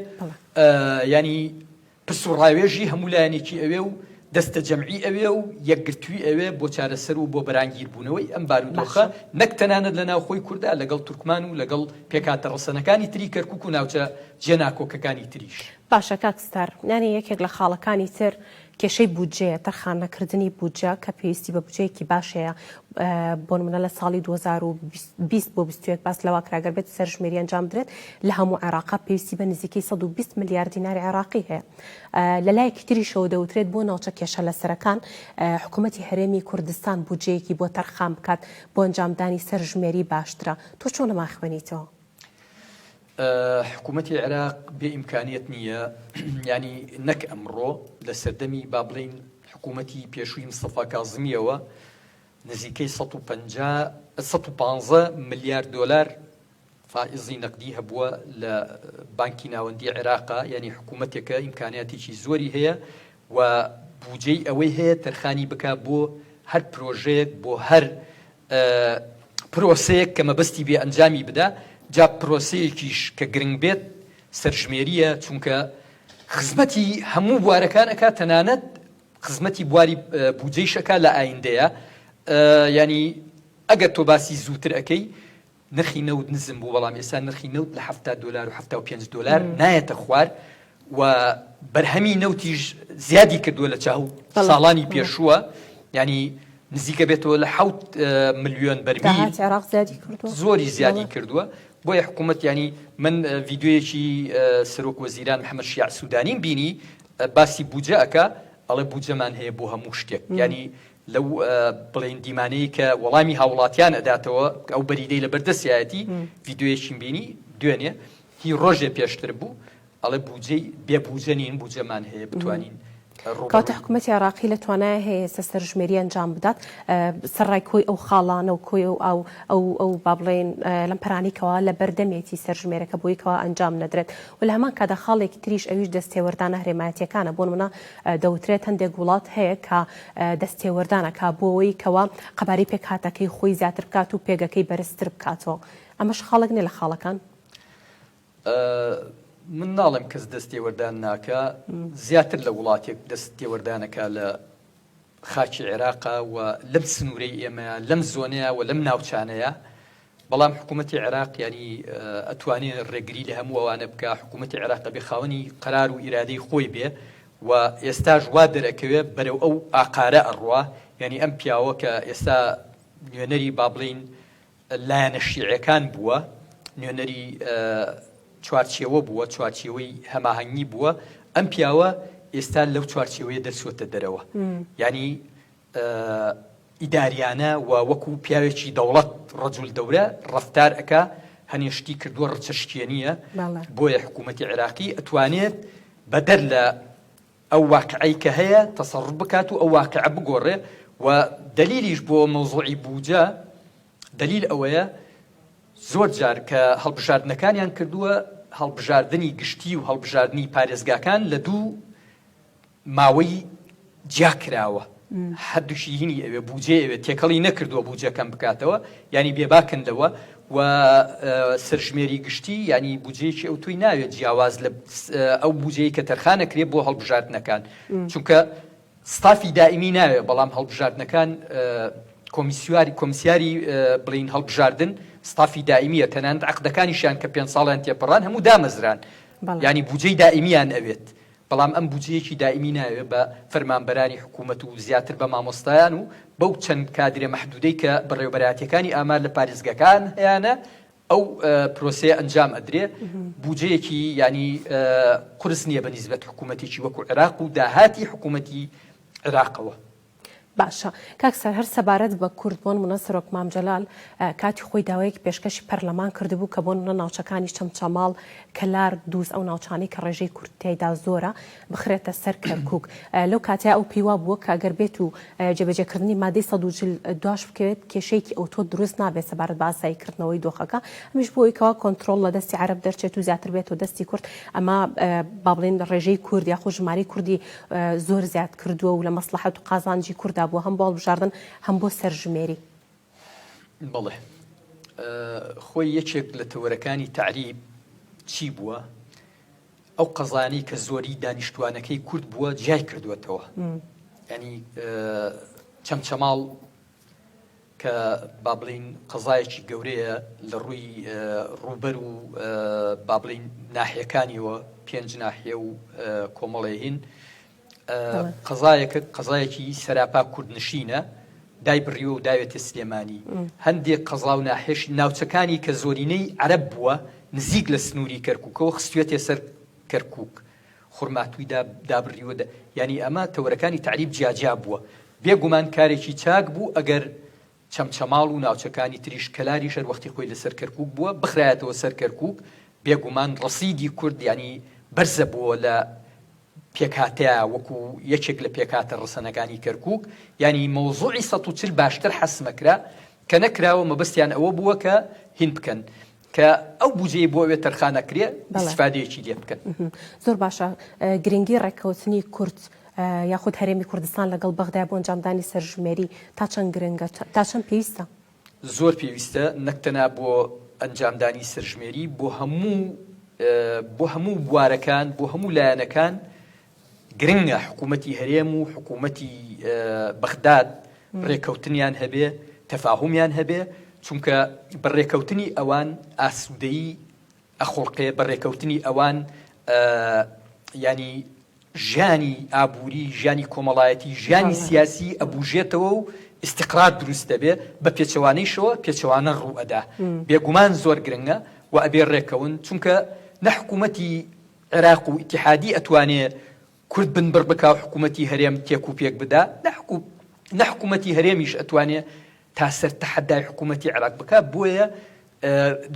ینی پرس و ڕاوێژی هەموو لایەنێکی ئەوێ و دەستە جەمعی ئەوێ و یەکگرتووی ئەوێ بۆ چارەسەر و بۆ بەرانگیربوونەوەی ئەم بارودۆخە نەک تەنانەت لە ناوخۆی کوردا لەگەڵ تورکمان و لەگەڵ پێکهاتە ڕەسەنەکانی تری کەرکوک و ناوچە جێناکۆکەکانی تریش. باشە کاک ستار یانی یەکێک لە خاڵەکانی تر کێشەی بودجەیە، تەرخان نەکردنی بودجە کە پێویستی بە بودجەیەکی باش هەیە، بۆ نمونە لە ساڵی 2020 بۆ 21 باس لەوە کرا گەر بێت سەرژمێری ئەنجام بدرێت لە هەموو عێراقا پێویستی بە نزیکەی 120 ملیار دیناری عێراقی هەیە. لە لایەکی تریشەوە دەوترێت بۆ ناوچە کێشە لەسەرەکان حکوومەتی هەرێمی کوردستان بودجەیەکی بۆ تەرخان بکات بۆ ئەنجامدانی سەرژمێری باشترە. تۆ چۆن ئەمە ئەخوێنیتەوە؟ حکوومەتی عێراق بێ ئیمکانیەت نییە یانی نەک ئەمڕۆ لە سەردەمی با بڵێین حکوومەتی پێشووی مستەفا کازمیەوە نزیکەی 150 115 ملیار دۆلار فائزی نەقدی هەبووە لە بانکی ناوەندی عێراقا یعنی حکوومەتێکە ئیمکانیاتێکی زۆری هەیە و بودجەی ئەوەی هەیە تەرخانی بکا بۆ هەر پرۆژەیەک بۆ هەر پرۆسەیەک کە مەبەستی بێ ئەنجامی بدا، جا پرۆسەیەکیش کە گرنگ بێت سەرژمێرییە، چونکە خزمەتی هەموو بوارەکان ئەکات تەنانەت خزمەتی بواری بودجەیش ئەکات لە ئایندەیە، یانی ئەگەر تۆ باسی زووتر ئەکەی نرخی نەوت نزم بوو، بەڵام ئێستا نرخی نەوت لە 70 دۆلار و 75 دۆلار نایەتە خوار و بەرهەمی نەوتیش زیادی کردووە لە چاو ساڵانی پێشووە ینی نزیکە بێتەوە لە حوت ملیۆن بەرمیل عێراق زیادی کردووە زۆری زیادی کردووە بۆیە حکوومەت ینی من ڤیددیویەکی سەرۆک وەزیران محەممەد شیاع سوودانیم بینی باسی بودجە ئەکا ئەڵێ بودجەمان هەیە بۆ هەموو شتێک ینی لەو بڵێین دیمانەیەی کە وەڵامی هاوڵاتیان ئەداتەوە ئەو بەریدەی لەبەر دەستیایەتی ڤیدیۆیەکیم بینی دوێنێ هی ڕۆژێ پێشتر بوو ئەڵێ بوجەی بێ بوجە نین بوجەمان هەیە بتوانین. کەواتە حکومەتی عێراقی لە توانایە هەیە ئێستا سەرژمێری ئەنجام بدات سەرڕای کۆی ئەو خاڵانە و کۆی ئەو ئاو ئەو ئەو با بڵێین لەمپەرانەی کەوا لە بەردەمێتی سەرژمێرەکە بۆی کەوا ئەنجام نەدرێت و لە هەمان کاتدا خاڵێکی تریش ئەویش دەستێوەردانە هەرێمایەتیەکانە بۆ نمونە دەوترێت هەندێک وڵات هەیە کە دەستێوەردان ئەکا بۆ ئەوەی کەوا قەبارەی پێکهاتەکەی خۆی زیاتر بکات و پێگەکەی بەرزتر بکاتەوە ئەمەش خاڵێک نیە لە خاڵەکان؟ من ناڵێم کەس دەست تێوەردان ناکا، زیاتر لە وڵاتێک دەست تێوەردانەکا لە خاکی عێراقا و لەم سنوورەی ئێمەیا، لەم زۆنەیا و لەم ناوچانەیا، بەڵام حکوومەتی عێراق یانی ئەتوانێ ڕێگری لە هەموو ئەوانە بکا، حکوومەتی عێراق ئەبێ خاوەنی قەرار و ئیرادەی خۆی بێ و ئێستاش وا دەرئەکەوێ بەرەو ئەو ئاقارە ئەڕوا، یانی ئەم پیاوە کە ئێستا نوێنەری با بڵێین لایەنە شیعیەکان بووە، نوێنەری چوارچێوە بووە، چوارچێوەی هەماهەنگی بووە، ئەم پیاوە ئێستا لەو چوارچێوەیە دەرچووەتە دەرەوە. یانی ئیداریانە و وەکو پیاوێکی دەوڵەت ڕەجول دەورە ڕەفتار ئەکا، هەنێ شتی کردووە ڕچەشکێنییە، بۆیە حکوومەتی عێراقی ئەتوانێت بەدەر لە ئەو واقعەی کە هەیە تەسەڕوف بکات و ئەو واقعە بگۆڕێ و دەلیلیش بۆ مەوزوعی بوجە دەلیل ئەوەیە زۆر جار کە هەڵبژاردنەکانیان کردووە هەڵبژاردنی گشتی و هەڵبژاردنی پارێزگاکان لە دوو ماوەی جیا کراوە هەردووکی هینی ئەوێ بوجێ ئەوێ تێکەڵی نەکردووە بوجەکەم بکاتەوە ینی بێباکن لەوە و سەرژمێری گشتی یانی بودجەیەکی ئەوتۆی ناوێت جیاواز لە ئەو بودجەی کە تەرخان ئەکرێت بۆ هەڵبژاردنەکان چونکە ستافی دائیمی ناوێت بەڵام هەڵبژاردنەکان کۆمیسیاری کۆمیسیاری بڵین هەڵبژاردن ستافی دائیمیە تەنانەت عقدەکانیشیان کە پێ ساڵیان تێپەڕان هەموو دامەزران ینی بودجەی دائیمیان ئەوێت بەڵام ئەم بودجەیەکی دائیمی ناوێ بە فەرمانبەرانی حکوومەت و زیاتر بە مامۆستایان و بەو چەند کادرە مەحدودەی کە بەڕێوەبەرایەتیەکانی ئامار لە پارێزگەکان هەیانە ئەو پرۆسەیە ئەنجام ئەدرێ بودجەیەکی یانی قورس نییە بە نیسبەت حکوومەتێکی وەکو عێراق و داهاتی حکوومەتی عێراقەوە. باشە کاک سەر هەر سەبارەت بە کورد بۆ نمونە سەرۆک مام جەلال کاتی خۆی داوایەکی پێشکەشی پەرلەمان کردبوو کە بۆ نمونە ناوچەکانی چەمچەماڵ کەلار دووز ئەو ناوچانەی کە ڕێژەی کورد تیایدا زۆرە بخرێتە سەر کەرکوک لەو کاتەیا ئەو پێی وابووە کە ئەگەر بێت و جێبەجێکردنی مادەی 140 دواش بکەوێت کێشەیەکی ئەوتۆ دروست نابێت سەبارەت بە ئاسایی کردنەوەی دۆخەکە ئەمیش بۆ ئەوەی کەوا کۆنترۆڵ لە دەستی عەرەب دەرچێت و زیاتر بێتەوە دەستی کورد ئەمە با بڵێین ڕێژەی کورد یاخود ژمارەی کوردی زۆر زیاد کردووە و لە مەسڵەحەت و قازانجی کوردا بووە هەم بۆ هەڵبژاردن هەم بۆ سەرژمێری. بەڵێ خۆی یەکێک لە تەوەرەکانی تەعریب چی بووە؟ ئەو قەزانی کە زۆری دانیشتوانەکەی کورد بووە جیای کردووەتەوە ینی چەمچەماڵ کە با بڵێین قەزایەکی گەورەیە لە ڕووی ڕووبەر و با بڵێین ناحیەکانیەوە پێنج ناحیە و کۆمەڵێ هین قەزایەکە قەزایەکی سەراپا کوردنشینە دای بڕیوە و داوێتە سلێمانی هەندێک قەزا و ناحێش ناوچەکانی کە زۆرینەی عەرەب بووە نزیک لە سنووری کەرکووکەوە خستوێتێ سەر کەرکووک خورماتووی دابڕیوە یانی ئەمە تەوەرەکانی تەعریب جیاجیا بووە بێ گومان کارێکی چاک بوو ئەگەر چەمچەماڵ و ناوچەکانی تریش کەلاریش هەر وەختی خۆی لەسەر کەرکوک بووە بخرایەتەوە سەر کەرکوک بێ گومان ڕەسیدی کورد یانی بەرزە بووە لە پێکهاتەیا وەکو یەکێک لە پێکهاتە ڕەسەنەکانی کەرکوک یانی مەوزوعی 140 باشتر حەسمەکرا کە نەکراوە مەبەستیان ئەوە بووە کە هین بکەن کە ئەو بوجەی بۆ ئەوێ تەرخان ئەکرێ ئیستیفادەیەکی لێ بکەن. زۆر باشە گرنگی ڕێککەوتنی کورد یاخود هەرێمی کوردستان لەگەڵ بەغدای بۆ ئەنجامدانی سەرژمێری تا چەند گرنگە تا چەند پێویستە؟ زۆر پێویستە نەک تەنها بۆ ئەنجامدانی سەرژمێری بۆ هەموو بۆ هەموو بوارەکان بۆ هەموو لایەنەکان گرنگە حکوومەتی هەرێم و حکوومەتی بەغداد ڕێکەوتنیان هەبێ تەفاهومیان هەبێ چونکە بە ڕێکەوتنی ئەوان ئاسوودەیی ئەخوڵقێ بە ڕێکەوتنی ئەوان ینی ژیانی ئابووری ژیانی کۆمەڵایەتی ژیانی سیاسی ئەبوژێتەوە و ئیستیقرار دروست دەبێ بە پێچەوانەیشەوە پێچەوانە ڕوو ئەدا بێگومان زۆر گرنگە و ئەبێ ڕێکەون چونکە نە حکوومەتی عێراق و ئیتیحادی ئەتوانێ کورد بنبڕ بکا و حکوومەتی هەرێم تێک و پێک بدا، نە حکوومەتی هەرێمیش ئەتوانێ تا سەر تەحەدای حکوومەتی عێراق بکا، بۆیە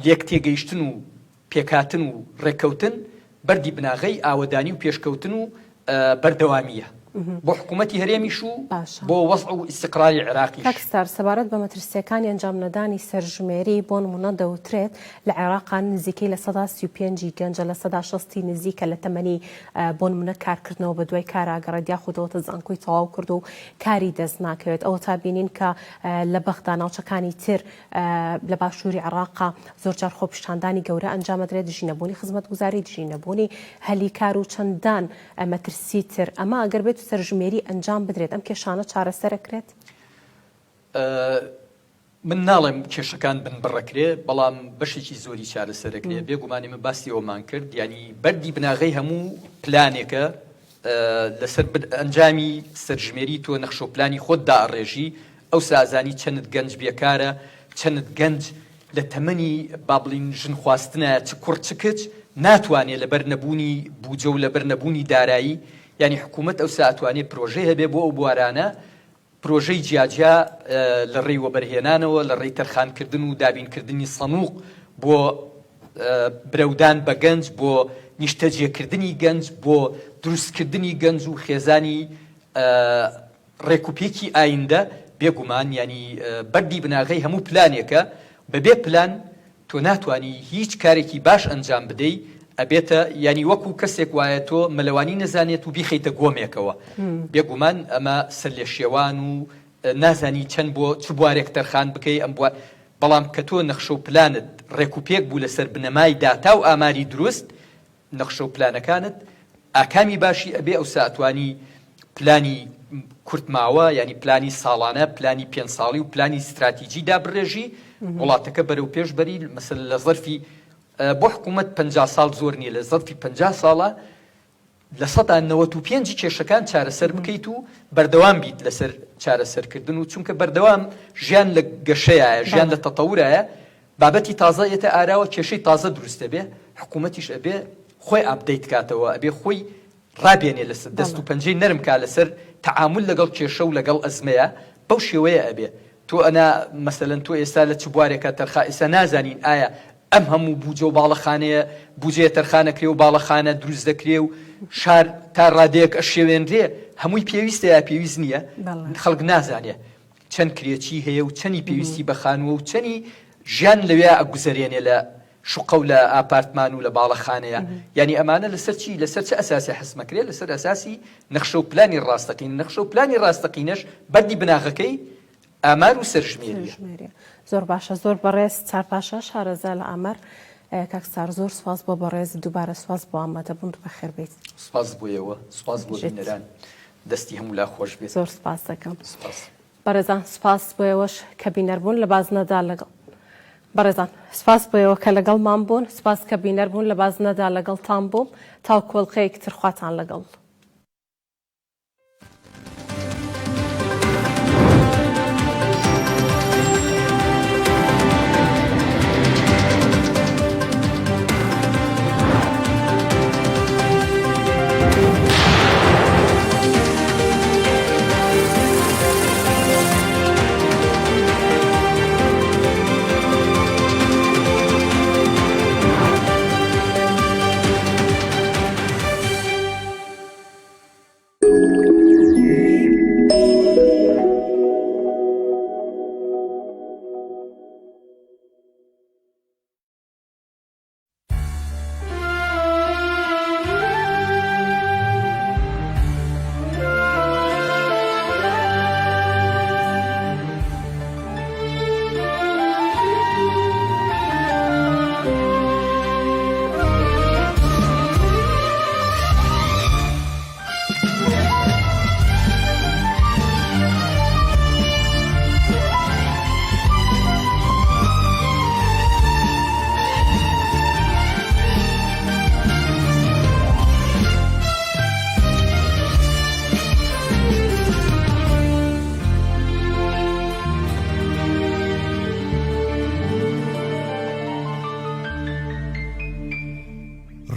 لێک تێگەیشتن و پێکهاتن و ڕێککەوتن بەردی بناغەی ئاوەدانی و پێشکەوتن و بەردەوامییە. بۆ حکوومەتی هەرێمیش و بۆ وەزع و ئیستیقراری عێراقیش. کاک ستار، سەبارەت بە مەترسییەکانی ئەنجامنەدانی سەرژمێری، بۆ نموونە دەوترێت لە عێراقا نزیکەی 35% ی گەنجە 60% ی نزیکە لە تەمەنی بۆ نموونە کارکردنەوە بە دوای کارا گەڕێت یاخود ئەوەتە زانکۆی تەواو کردووە و کاری دەست ناکەوێت ئەوەتا بینین کە لە بەغدا ناوچەکانی تر لە باشووری عێراقا زۆرجار خۆپیشاندانی گەورە ئەنجامەدرێت دژی نەبوونی خزمەتگوزاری دژی نەبوونی هەلی کار و چەندان مەترسی تر، ئەمە ئەگەر بێت و سەرژمێری ئەنجام بدرێت ئەم کێشانە چارەسەرەکرێت؟ من ناڵێم کێشەکان بنبڕەکرێ، بەڵام بەشێکی زۆری چارەسەرەکرێ، بێگومان ئێمە باسی ئەوەمان کرد، یانی بەردی بناغەی هەموو پلانێکە لەسەر ئەنجامی سەرژمێری تۆ نەخشە و پلانی خۆت دائەڕێژی، ئەوسا ئەزانی چەنت گەنج بێکارە، چەنت گەنج لە تەمەنی با بڵێین ژن خواستنایە چ کوڕ چ کچ ناتوانێ لەبەر نەبوونی بوجە و لەبەر نەبوونی دارایی یانی حکوومەت ئەوسا ئەتوانێ پرۆژەی هەبێ بۆ ئەو بوارانە پرۆژەی جیاجیا لە ڕێی وەبەرهێنانەوە لە ڕێی تەرخانکردن و دابینکردنی سەنووق بۆ برەودان بە گەنج بۆ نیشتەجێکردنی گەنج بۆ دروستکردنی گەنج و خێزانی ڕێکوپێکی ئایندە بێگومان یانی بەردی بناغەی هەموو پلانێکە، بەبێ پلان تۆ ناتوانی هیچ کارێکی باش ئەنجام بدەی، ئەبێتە یانی وەکو کەسێک وایە تۆ مەلەوانی نەزانێت و بیخەیتە گۆمێکەوە، بێگومان ئەمە سەرلێشێوان و نازانی چەند بۆ چ بوارێک تەرخان بکەی ئەم بوار بەڵام کە تۆ نەخشە و پلانت ڕێکوپێک بوو لەسەر بنەمای داتا و ئاماری دروست نەخشە و پلانەکانت ئاکامی باشی ئەبێ ئەوسا ئەتوانی پلانی کورت ماوە یانی پلانی ساڵانە پلانی پێنج ساڵی و پلانی ستراتیجی دابڕێژی وڵاتەکە بەرەو پێش بەری مەسەل لە زەرفی بۆ حکوومەت پ ساڵ زۆر نییە لە زەرفی پ ساڵە 95% کێشەکان چارەسەر بکەیت و بەردەوام بیت لەسەر چارەسەرکردن و چونکە بەردەوام ژیان لە گەشەیە ژیان لە تەتەورایە بابەتی تازە یەتە ئاراوە کێشەی تازە دروست دەبێ حکوومەتیش ئەبێ خۆی update کاتەوە ئەبێ خۆی ڕابێنێ لەسەر دەست و پەنجەی نەرم کا لەسەر تەعامول لەگەڵ کێشە و لەگەڵ ئەزمەیە بەو شێوەیە ئەبێ تۆ ئەنا مەسەلەن تۆ ئێستا لە چ بوارێکا تەرخا ئێستا نازانین ئایا ئەم هەموو بوجە و باڵەخانەیە بوجەیە تەرخانەکرێ و باڵەخانە دروست دەکرێ و شار تا ڕادەیەک ئەشێوێنرێ هەمووی پێویستە یا پێویست نییە خەڵک نازانێ چەند کرێچی هەیە و چەنی پێویستی بە خانووە و چەنی ژیان لەوێ ئەگوزەرێنێ لە شوقە و لە ئاپارتمان و لە باڵەخانەیە یانی ئەمانە لەسەر چی لەسەر چ ئەساسی حەسمەکرێ لەسەر ئەساسی نەخشە و پلانی ڕاستەقینە نەخشە و پلانی ڕاستەقینەش بەردی بناغەکەی ئامار و سەرژمێریە. زۆر باشە زۆر بەڕێز ستار پاشا شارەزا لە ئامار کاک ستار زۆر سوپاس بۆ بەڕێز دووبارە سوپاس بۆ ئامادەبوونت بەخێر بێیت. سوپاس بۆ ئێوە سوپاس بۆ بینەران. دەستی هەموو لا خۆش بێت. زۆر سپاس دەکەم. سپاس. بەڕێزان سپاس بۆ ئێوەش کە بینەر بوون لە بازنەدا لەگەڵ بەڕێزان سپاس بۆ ئێوە کە لەگەڵمان بوون سپاس کە بینەر بوون لە بازنەدا لەگەڵتان بووم تاوەکو ئەڵقەیەکی تر خواتان لەگەڵ.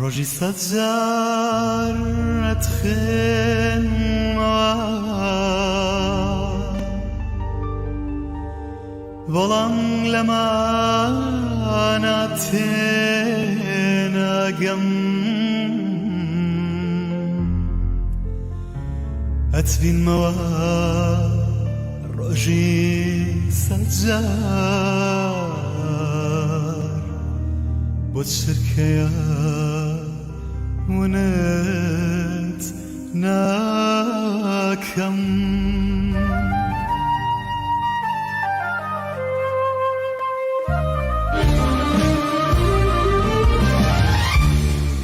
ڕۆژی سەدجار ئەتخوێنمەوە بەڵام لەمانە تێناگەم ئەتبینمەوە ڕۆژی سەجار بۆ چرکەیە ونت ناکەم.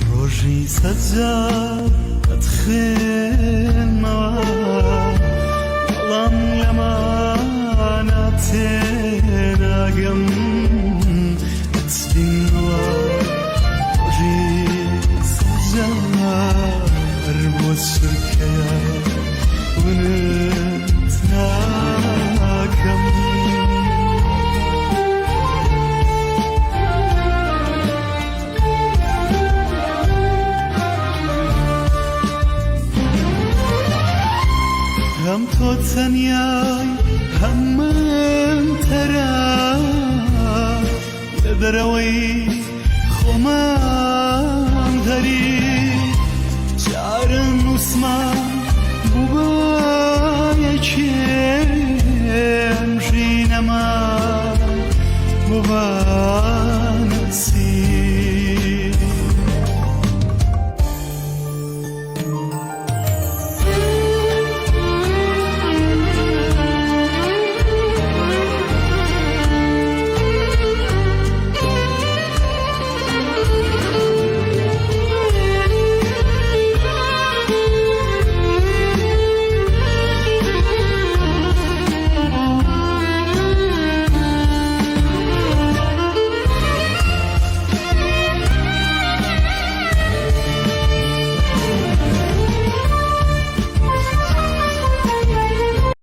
ڕۆژی سەجار ئەتخوێنمەوە بەڵام لەمانە تێناگەم ئەتبینمەوە ڕۆژی سەجار بۆ چرکەیە ونت ناکەم. هەم تۆ تەنیای هەم من تەرا لە دەرەوەی خۆمان غەریب چارەنووسمان بوو بە یەکێ ژینەمان بوو بە نەسیب.